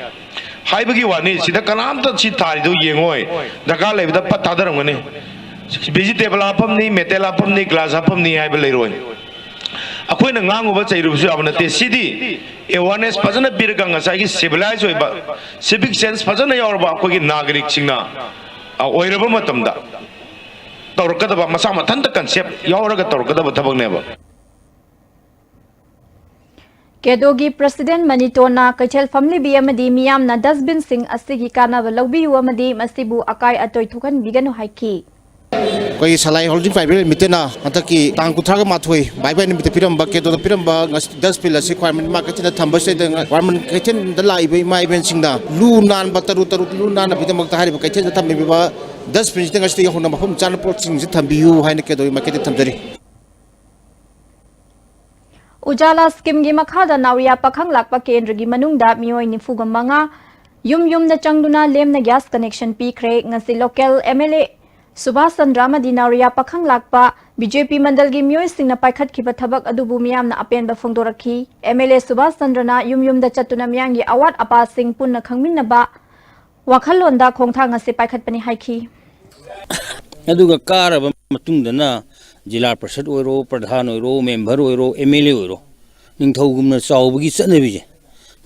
ꯍꯥꯏꯕꯒꯤ ꯋꯥꯅꯤ, ꯁꯤꯗ ꯀꯅꯥꯝꯇ ꯁꯤ ꯊꯥꯔꯤꯗꯣ ꯌꯦꯡꯉꯣꯏ, ꯗꯔꯀꯥꯔ ꯂꯩꯕꯗ ꯄꯠ ꯊꯥꯗꯔꯝꯒꯅꯤ꯫ Vegetable ꯍꯥꯞꯐꯝꯅꯤ, metal ꯍꯥꯞꯐꯝꯅꯤ, glass ꯍꯥꯞꯐꯝꯅꯤ ꯍꯥꯏꯕ ꯂꯩꯔꯣꯏ꯫ ꯑꯩꯈꯣꯏꯅ ꯉꯥꯡꯉꯨꯕ ꯆꯩꯔꯨꯕꯁꯨ ꯌꯥꯕ ꯅꯠꯇꯦ꯫ ꯁꯤꯗꯤ awareness ꯐꯖꯅ ꯄꯤꯔꯒ, ꯉꯁꯥꯏꯒꯤ civilized ꯑꯣꯏꯕ, civic sense ꯐꯖꯅ ꯌꯥꯎꯔꯕ ꯑꯩꯈꯣꯏꯒꯤ ꯅꯥꯒꯔꯤꯛꯁꯤꯡꯅ, ꯑ, ꯑꯣꯏꯔꯕ ꯃꯇꯝꯗ ꯇꯧꯔꯛꯀꯗꯕ, ꯃꯁꯥ ꯃꯊꯟꯇ concept ꯌꯥꯎꯔꯒ ꯇꯧꯔꯛꯀꯗꯕ ꯊꯕꯛꯅꯦꯕ꯫ ꯀꯦꯗꯣꯒꯤ president ꯃꯅꯤꯇꯣꯅ ꯀꯩꯊꯦꯜ ꯐꯝꯂꯤꯕꯤ ꯑꯃꯗꯤ ꯃꯤꯌꯥꯝꯅ dustbinꯁꯤꯡ ꯑꯁꯤꯒꯤ ꯀꯥꯟꯅꯕ ꯂꯧꯕꯤꯌꯨ ꯑꯃꯗꯤ ꯃꯁꯤꯕꯨ ꯑꯀꯥꯏ ꯑꯇꯣꯏ ꯊꯣꯛꯍꯟꯕꯤꯒꯅꯨ ꯍꯥꯏꯈꯤ꯫ ꯑꯩꯈꯣꯏꯒꯤ ꯁꯂꯥꯏ ꯍꯣꯜꯗꯤꯡ ꯄ꯭ꯔꯥꯏꯚꯦꯠ ꯂꯤꯃꯤꯇꯦꯠꯅ ꯍꯟꯗꯛꯀꯤ ꯇꯥꯡ ꯀꯨꯟꯊ꯭ꯔꯥꯒ ꯃꯥꯊꯣꯏ ꯕꯥꯏ ꯕꯥꯏ ꯅꯨꯃꯤꯠꯇ ꯄꯤꯔꯝꯕ, ꯀꯦꯗꯣꯗ ꯄꯤꯔꯝꯕ ꯉꯁꯤ dustbin ꯑꯁꯤ ꯈ꯭ꯋꯥꯏꯔꯝꯕꯟ ꯏꯃꯥ ꯀꯩꯊꯦꯜꯗ ꯊꯝꯕꯁꯤꯗ, ꯈ꯭ꯋꯥꯏꯔꯝꯕꯟ ꯀꯩꯊꯦꯜꯗ ꯂꯥꯛꯏꯕ ꯏꯃꯥ ꯏꯕꯦꯟꯁꯤꯡꯅ ꯂꯨ ꯅꯥꯟꯕ, ꯇꯔꯨ ꯇꯔꯨ ꯂꯨ ꯅꯥꯟꯅꯕꯒꯤꯗꯃꯛꯇ ꯍꯥꯏꯔꯤꯕ ꯀꯩꯊꯦꯜꯗ ꯊꯝꯃꯤꯕ dustbinꯁꯤꯗ ꯉꯁꯤꯗꯒꯤ ꯍꯧꯅ ꯃꯐꯝ ꯆꯥꯅ ꯄꯣꯠꯁꯤꯡꯁꯤ ꯊꯝꯕꯤꯌꯨ ꯍꯥꯏꯅ ꯀꯦꯗꯣꯒꯤ ꯃꯥꯏꯀꯩꯗꯒꯤ ꯊꯝꯖꯔꯤ꯫ ꯎꯖꯥꯂꯥ schemeꯒꯤ ꯃꯈꯥꯗ ꯅꯥꯎꯔꯤꯌꯥ ꯄꯥꯈꯪ ꯂꯥꯛꯄ ꯀꯦꯟꯗ꯭ꯔꯒꯤ ꯃꯅꯨꯡꯗ ꯃꯤꯑꯣꯏ ꯅꯤꯐꯨꯒ ꯃꯉꯥ ꯌꯨꯝ ꯌꯨꯝꯗ ꯆꯪꯗꯨꯅ ꯂꯦꯝꯅ gas connection ꯄꯤꯈ꯭ꯔꯦ꯫ ꯉꯁꯤ local MLA ꯁꯨꯚꯥꯁ ꯆꯟꯗ꯭ꯔ ꯑꯃꯗꯤ ꯅꯥꯎꯔꯤꯌꯥ ꯄꯥꯈꯪ ꯂꯥꯛꯄ BJP ꯃꯟꯗꯜꯒꯤ ꯃꯤꯑꯣꯏꯁꯤꯡꯅ ꯄꯥꯏꯈꯠꯈꯤꯕ ꯊꯕꯛ ꯑꯗꯨꯕꯨ ꯃꯤꯌꯥꯝꯅ ꯑꯄꯦꯟꯕ ꯐꯣꯡꯗꯣꯔꯛꯈꯤ꯫ MLA ꯁꯨꯚꯥꯁ ꯆꯟꯗ꯭ꯔꯅ ꯌꯨꯝ ꯌꯨꯝꯗ ꯆꯠꯇꯨꯅ ꯃꯤꯌꯥꯝꯒꯤ ꯑꯋꯥꯠ ꯑꯄꯥꯁꯤꯡ ꯄꯨꯟꯅ ꯈꯪꯃꯤꯟꯅꯕ ꯋꯥꯈꯜꯂꯣꯟꯗ ꯈꯣꯡꯊꯥꯡ ꯑꯁꯤ ꯄꯥꯏꯈꯠꯄꯅꯤ ꯍꯥꯏꯈꯤ꯫ ꯑꯗꯨꯒ ꯀꯥꯔꯕ ꯃꯇꯨꯡꯗꯅ ꯖꯤꯂꯥ ꯄꯔꯤꯁꯠ ꯑꯣꯏꯔꯣ, ꯄ꯭ꯔꯙꯥꯟ ꯑꯣꯏꯔꯣ, ꯃꯦꯝꯕꯔ ꯑꯣꯏꯔꯣ, MLA ꯑꯣꯏꯔꯣ, ꯅꯤꯡꯊꯧꯒꯨꯝꯅ ꯆꯥꯎꯕꯒꯤ ꯆꯠꯅꯕꯤꯁꯦ,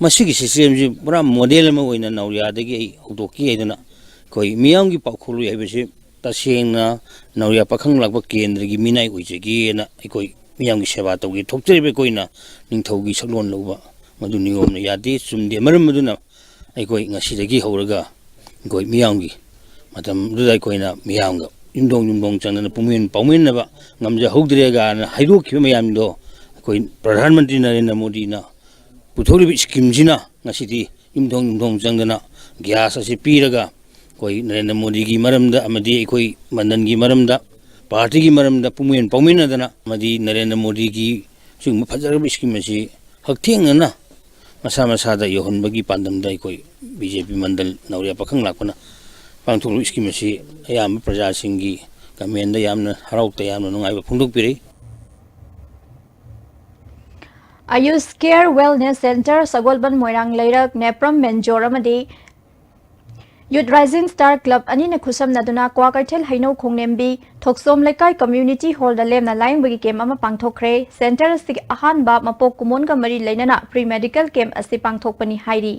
ꯃꯁꯤꯒꯤ systemꯁꯤ ꯄꯨꯔꯥ model ꯑꯃ ꯑꯣꯏꯅ ꯅꯥꯎꯔꯤꯌꯥꯗꯒꯤ ꯑꯩ ꯍꯧꯗꯣꯛꯈꯤ ꯍꯥꯏꯗꯅ ꯑꯩꯈꯣꯏ ꯃꯤꯌꯥꯝꯒꯤ ꯄꯥꯎꯈꯣꯜꯂꯣꯏ ꯍꯥꯏꯕꯁꯤ ꯇꯁꯦꯡꯅ ꯅꯥꯎꯔꯤꯌꯥ ꯄꯥꯈꯪ ꯂꯥꯛꯄ ꯀꯦꯟꯗ꯭ꯔꯒꯤ ꯃꯤꯅꯥꯏ ꯑꯣꯏꯖꯒꯦꯅ ꯑꯩꯈꯣꯏ ꯃꯤꯌꯥꯝꯒꯤ ꯁꯦꯕꯥ ꯇꯧꯒꯦ ꯊꯣꯛꯆꯔꯤꯕ ꯑꯩꯈꯣꯏꯅ ꯅꯤꯡꯊꯧꯒꯤ ꯁꯛꯂꯣꯟ ꯂꯧꯕ ꯃꯗꯨ ꯅꯤꯌꯣꯝꯅ ꯌꯥꯗꯦ, ꯆꯨꯝꯗꯦ꯫ ꯃꯔꯝ ꯑꯗꯨꯅ ꯑꯩꯈꯣꯏ ꯉꯁꯤꯗꯒꯤ ꯍꯧꯔꯒ ꯑꯩꯈꯣꯏ ꯃꯤꯌꯥꯝꯒꯤ ꯃꯇꯝꯗꯨꯗ ꯑꯩꯈꯣꯏꯅ ꯃꯤꯌꯥꯝꯒ ꯌꯨꯝꯊꯣꯡ ꯌꯨꯝꯊꯣꯡ ꯆꯪꯗꯅ ꯄꯨꯛꯃꯦꯟ ꯄꯥꯎꯃꯤꯟꯅꯕ ꯉꯝꯖꯍꯧꯗ꯭ꯔꯦ ꯀꯥꯏꯅ ꯍꯥꯏꯗꯣꯛꯈꯤꯕ ꯃꯌꯥꯝꯗꯣ ꯑꯩꯈꯣꯏ ꯄ꯭ꯔꯙꯥꯟ ꯃꯟꯇ꯭ꯔꯤ ꯅꯔꯦꯟꯗ꯭ꯔ ꯃꯣꯗꯤꯅ ꯄꯨꯊꯣꯛꯂꯤꯕ schemeꯁꯤꯅ ꯉꯁꯤꯗꯤ ꯌꯨꯝꯊꯣꯡ ꯌꯨꯝꯊꯣꯡ ꯆꯪꯗꯅ gas ꯑꯁꯤ ꯄꯤꯔꯒ ꯑꯩꯈꯣꯏ ꯅꯔꯦꯟꯗ꯭ꯔ ꯃꯣꯗꯤꯒꯤ ꯃꯔꯝꯗ ꯑꯃꯗꯤ ꯑꯩꯈꯣꯏ ꯃꯟꯗꯟꯒꯤ ꯃꯔꯝꯗ, partyꯒꯤ ꯃꯔꯝꯗ ꯄꯨꯛꯃꯦꯟ ꯄꯥꯎꯃꯤꯟꯅꯗꯅ ꯑꯃꯗꯤ ꯅꯔꯦꯟꯗ꯭ꯔ ꯃꯣꯗꯤꯒꯤ ꯁꯤꯒꯨꯝꯕ ꯐꯖꯔꯕ scheme ꯑꯁꯤ ꯍꯛꯊꯦꯡꯅꯅ ꯃꯁꯥ ꯃꯁꯥꯗ ꯌꯧꯍꯟꯕꯒꯤ ꯄꯥꯟꯗꯝꯗ ꯑꯩꯈꯣꯏ BJP ꯃꯟꯗꯜ ꯅꯥꯎꯔꯤꯌꯥ ꯄꯥꯈꯪ ꯂꯥꯛꯄꯅ ꯄꯥꯡꯊꯣꯛꯂꯤꯕ ꯁ꯭ꯀꯤꯝ ꯑꯁꯤ ꯑꯌꯥꯝꯕ ꯄ꯭ꯔꯖꯥꯁꯤꯡꯒꯤ ꯀꯃꯦꯟꯗ ꯌꯥꯝꯅ ꯍꯔꯥꯎ ꯇꯌꯥꯝꯅ ꯅꯨꯡꯉꯥꯏꯕ ꯐꯣꯡꯗꯣꯛꯄꯤꯔꯤ꯫ ꯑꯌꯨꯁ ꯀꯦꯌꯔ ꯋꯦꯜꯅꯦꯁ ꯁꯦꯟꯇꯔ, ꯁꯒꯣꯜꯕꯟ, ꯃꯣꯏꯔꯥꯡ ꯂꯩꯔꯛ, ꯅꯦꯄ꯭ꯔꯝ ꯃꯦꯟꯖꯣꯔ ꯑꯃꯗꯤ ꯌꯨꯠ ꯔꯥꯏꯖꯤꯡ ꯁ꯭ꯇꯥꯔ ꯀ꯭ꯂꯕ ꯑꯅꯤꯅ ꯈꯨꯠꯁꯝꯅꯗꯨꯅ ꯀ꯭ꯋꯥꯀꯩꯊꯦꯜ ꯍꯩꯅꯧ ꯈꯣꯡꯅꯦꯝꯕꯤ ꯊꯣꯛꯆꯣꯝ ꯂꯩꯀꯥꯏ ꯀꯝꯃ꯭ꯌꯨꯅꯤꯇꯤ ꯍꯣꯜꯗ ꯂꯦꯝꯅ ꯂꯥꯌꯦꯡꯕꯒꯤ ꯀꯦꯝꯞ ꯑꯃ ꯄꯥꯡꯊꯣꯛꯈ꯭ꯔꯦ꯫ ꯁꯦꯟꯇꯔ ꯑꯁꯤꯒꯤ ꯑꯍꯥꯟꯕ ꯃꯄꯣꯛ ꯀꯨꯝꯑꯣꯟꯒ ꯃꯔꯤ ꯂꯩꯅꯅ ꯄ꯭ꯔꯤ ꯃꯦꯗꯤꯀꯦꯜ ꯀꯦꯝꯞ ꯑꯁꯤ ꯄꯥꯡꯊꯣꯛꯄꯅꯤ ꯍꯥꯏꯔꯤ꯫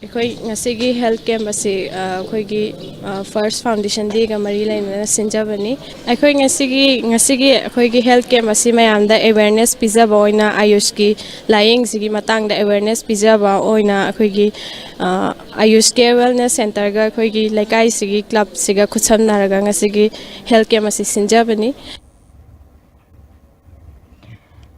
ꯑꯩꯈꯣꯏ ꯉꯁꯤꯒꯤ ꯍꯦꯜꯊ ꯀꯦꯝꯞ ꯑꯁꯤ, ꯑ, ꯑꯩꯈꯣꯏꯒꯤ, ꯑ, ꯐꯥꯔꯁ ꯐꯥꯎꯟꯗꯦꯁꯟ ꯗꯦꯒ ꯃꯔꯤ ꯂꯩꯅꯅ ꯁꯤꯟꯖꯕꯅꯤ꯫ ꯑꯩꯈꯣꯏ ꯉꯁꯤꯒꯤ, ꯉꯁꯤꯒꯤ ꯑꯩꯈꯣꯏꯒꯤ ꯍꯦꯜꯊ ꯀꯦꯝꯞ ꯑꯁꯤ ꯃꯌꯥꯝꯗ ꯑꯦꯋꯦꯔꯅꯦꯁ ꯄꯤꯖꯕ ꯑꯣꯏꯅ ꯑꯌꯨꯁꯀꯤ ꯂꯥꯏꯌꯦꯡꯁꯤꯒꯤ ꯃꯇꯥꯡꯗ ꯑꯦꯋꯦꯔꯅꯦꯁ ꯄꯤꯖꯕ ꯑꯣꯏꯅ ꯑꯩꯈꯣꯏꯒꯤ, ꯑ, ꯑꯌꯨꯁ ꯀꯦꯌꯔ ꯋꯦꯜꯅꯦꯁ ꯁꯦꯟꯇꯔꯒ ꯑꯩꯈꯣꯏꯒꯤ ꯂꯩꯀꯥꯏꯁꯤꯒꯤ ꯀ꯭ꯂꯕꯁꯤꯒ ꯈꯨꯠꯁꯝꯅꯔꯒ ꯉꯁꯤꯒꯤ ꯍꯦꯜꯊ ꯀꯦꯝꯞ ꯑꯁꯤ ꯁꯤꯟꯖꯕꯅꯤ꯫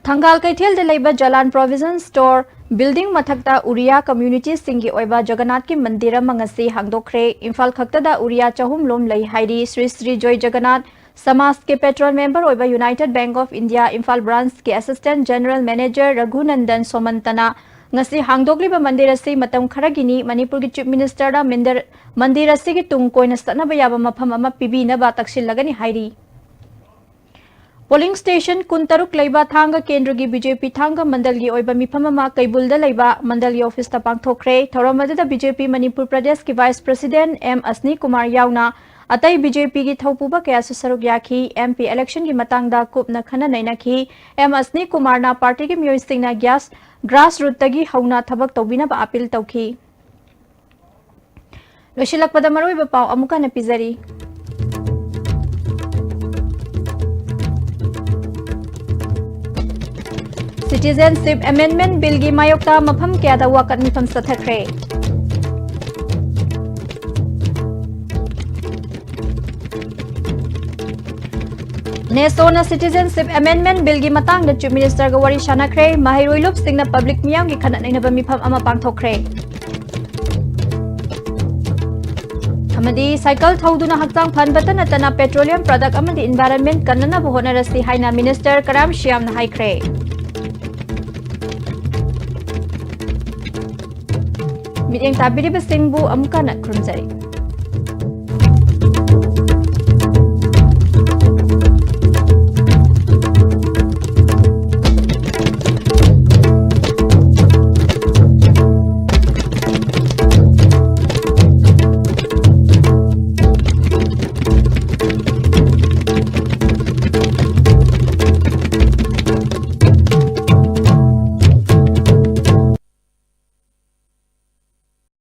ꯊꯪꯒꯥꯜ ꯀꯩꯊꯦꯜꯗ ꯂꯩꯕ ꯖꯂꯥꯟ ꯄ꯭ꯔꯣꯚꯤꯖꯟ ꯁ꯭ꯇꯣꯔ ꯕꯤꯜꯗꯤꯡ ꯃꯊꯛꯇ ꯎꯔꯤꯌꯥ ꯀꯝꯃ꯭ꯌꯨꯅꯤꯇꯤꯁꯤꯡꯒꯤ ꯑꯣꯏꯕ ꯖꯒꯅꯥꯊꯀꯤ ꯃꯟꯗꯤꯔ ꯑꯃ ꯉꯁꯤ ꯍꯥꯡꯗꯣꯛꯈ꯭ꯔꯦ꯫ ꯏꯝꯐꯥꯜ ꯈꯛꯇꯗ ꯎꯔꯤꯌꯥ ꯆꯍꯨꯝ ꯂꯣꯝ ꯂꯩ ꯍꯥꯏꯔꯤ꯫ ꯁ꯭ꯔꯤ ꯁ꯭ꯔꯤ ꯖꯣꯏ ꯖꯒꯅꯥꯊ ꯁꯃꯥꯖꯀꯤ ꯄꯦꯇ꯭ꯔꯣꯟ ꯃꯦꯝꯕꯔ ꯑꯣꯏꯕ united bank of India Imphal ꯕ꯭ꯔꯥꯟꯆꯀꯤ ꯑꯦꯁꯤꯁꯇꯦꯟꯠ ꯖꯦꯅꯔꯦꯜ ꯃꯦꯅꯦꯖꯔ ꯔꯘꯨꯅꯟꯗꯟ ꯁꯣꯃꯟꯇꯅ ꯉꯁꯤ ꯍꯥꯡꯗꯣꯛꯂꯤꯕ ꯃꯟꯗꯤꯔ ꯑꯁꯤ ꯃꯇꯝ ꯈꯔꯒꯤꯅꯤ, ꯃꯅꯤꯄꯨꯔꯒꯤ ꯆꯤꯐ ꯃꯤꯅꯤꯁꯇꯔꯗ ꯃꯟꯗꯤꯔ, ꯃꯟꯗꯤꯔ ꯑꯁꯤꯒꯤ ꯇꯨꯡ ꯀꯣꯏꯅ ꯆꯠꯅꯕ ꯌꯥꯕ ꯃꯐꯝ ꯑꯃ ꯄꯤꯕꯤꯅꯕ ꯇꯛꯁꯤꯜꯂꯒꯅꯤ ꯍꯥꯏꯔꯤ꯫ ꯄꯣꯂꯤꯡ ꯁ꯭ꯇꯦꯁꯟ ꯀꯨꯟꯇꯔꯨꯛ ꯂꯩꯕ ꯊꯥꯡꯒ ꯀꯦꯟꯗ꯭ꯔꯒꯤ ꯕꯤ ꯖꯦ ꯄꯤ ꯊꯥꯡꯒ ꯃꯟꯗꯜꯒꯤ ꯑꯣꯏꯕ ꯃꯤꯐꯝ ꯑꯃ ꯀꯩꯕꯨꯜꯗ ꯂꯩꯕ ꯃꯟꯗꯜꯒꯤ ꯑꯣꯐꯤꯁꯇ ꯄꯥꯡꯊꯣꯛꯈ꯭ꯔꯦ꯫ ꯊꯧꯔꯝ ꯑꯗꯨꯗ ꯕꯤ ꯖꯦ ꯄꯤ ꯃꯅꯤꯄꯨꯔ ꯄ꯭ꯔꯗꯦꯁꯀꯤ ꯚꯥꯏꯁ ꯄ꯭ꯔꯁꯤꯗꯦꯟꯠ ꯑꯦꯝ ꯑꯁꯅꯤ ꯀꯨꯃꯥꯔ ꯌꯥꯎꯅ ꯑꯇꯩ ꯕꯤ ꯖꯦ ꯄꯤꯒꯤ ꯊꯧꯄꯨꯕ ꯀꯌꯥꯁꯨ ꯁꯔꯨꯛ ꯌꯥꯈꯤ꯫ ꯑꯦꯝ ꯄꯤ ꯏꯂꯦꯛꯁꯟꯒꯤ ꯃꯇꯥꯡꯗ ꯀꯨꯞꯅ ꯈꯟꯅ ꯅꯩꯅꯈꯤ꯫ ꯑꯦꯝ ꯑꯁꯅꯤ ꯀꯨꯃꯥꯔꯅ ꯄꯥꯔꯇꯤꯒꯤ ꯃꯤꯑꯣꯏꯁꯤꯡꯅ ꯒ꯭ꯌꯥꯁ, ꯒ꯭ꯔꯥꯁ ꯔꯨꯠꯇꯒꯤ ꯍꯧꯅ ꯊꯕꯛ ꯇꯧꯕꯤꯅꯕ ꯑꯥꯄꯤꯜ ꯇꯧꯈꯤ꯫ ꯂꯣꯏꯁꯤꯜꯂꯛꯄꯗ ꯃꯔꯨꯑꯣꯏꯕ ꯄꯥꯎ ꯑꯃꯨꯛ ꯍꯟꯅ ꯄꯤꯖꯔꯤ꯫ ꯁꯤꯇꯤꯖꯦꯟꯁꯤꯞ ꯑꯦꯃꯦꯟꯗꯃꯦꯟꯠ ꯕꯤꯜꯒꯤ ꯃꯥꯌꯣꯛꯇ ꯃꯐꯝ ꯀꯌꯥꯗ ꯋꯥꯀꯠ ꯃꯤꯐꯝ ꯆꯠꯊꯈ꯭ꯔꯦ꯫ ꯅꯦꯁꯣꯅ ꯁꯤꯇꯤꯖꯦꯟꯁꯤꯞ ꯑꯦꯃꯦꯟꯗꯃꯦꯟꯠ ꯕꯤꯜꯒꯤ ꯃꯇꯥꯡꯗ ꯆꯤꯐ ꯃꯤꯅꯤꯁꯇꯔꯒ ꯋꯥꯔꯤ ꯁꯥꯟꯅꯈ꯭ꯔꯦ꯫ ꯃꯍꯩꯔꯣꯏ ꯂꯨꯞꯁꯤꯡꯅ ꯄꯕ꯭ꯂꯤꯛ ꯃꯤꯌꯥꯝꯒꯤ ꯈꯟꯅ ꯅꯩꯅꯕ ꯃꯤꯐꯝ ꯑꯃ ꯄꯥꯡꯊꯣꯛꯈ꯭ꯔꯦ꯫ ꯑꯃꯗꯤ ꯁꯥꯏꯀꯜ ꯊꯧꯗꯨꯅ ꯍꯛꯆꯥꯡ ꯐꯍꯟꯕꯇ ꯅꯠꯇꯅ ꯄꯦꯇ꯭ꯔꯣꯂꯤꯌꯝ ꯄ꯭ꯔꯗꯛ ꯑꯃꯗꯤ ꯏꯟꯚꯥꯏꯔꯟꯃꯦꯟꯠ ꯀꯟꯅꯅꯕ ꯍꯣꯠꯅꯔꯁꯤ ꯍꯥꯏꯅ ꯃꯤꯅꯤꯁꯇꯔ ꯀꯔꯥꯝ ꯁꯤꯌꯥꯝꯅ ꯍꯥꯏꯈ꯭ꯔꯦ꯫ ꯃꯤꯠꯌꯦꯡ ꯇꯥꯕꯤꯔꯤꯕꯁꯤꯡꯕꯨ ꯑꯃꯨꯛꯀ ꯍꯟꯅ ꯈꯨꯔꯨꯝꯖꯔꯤ꯫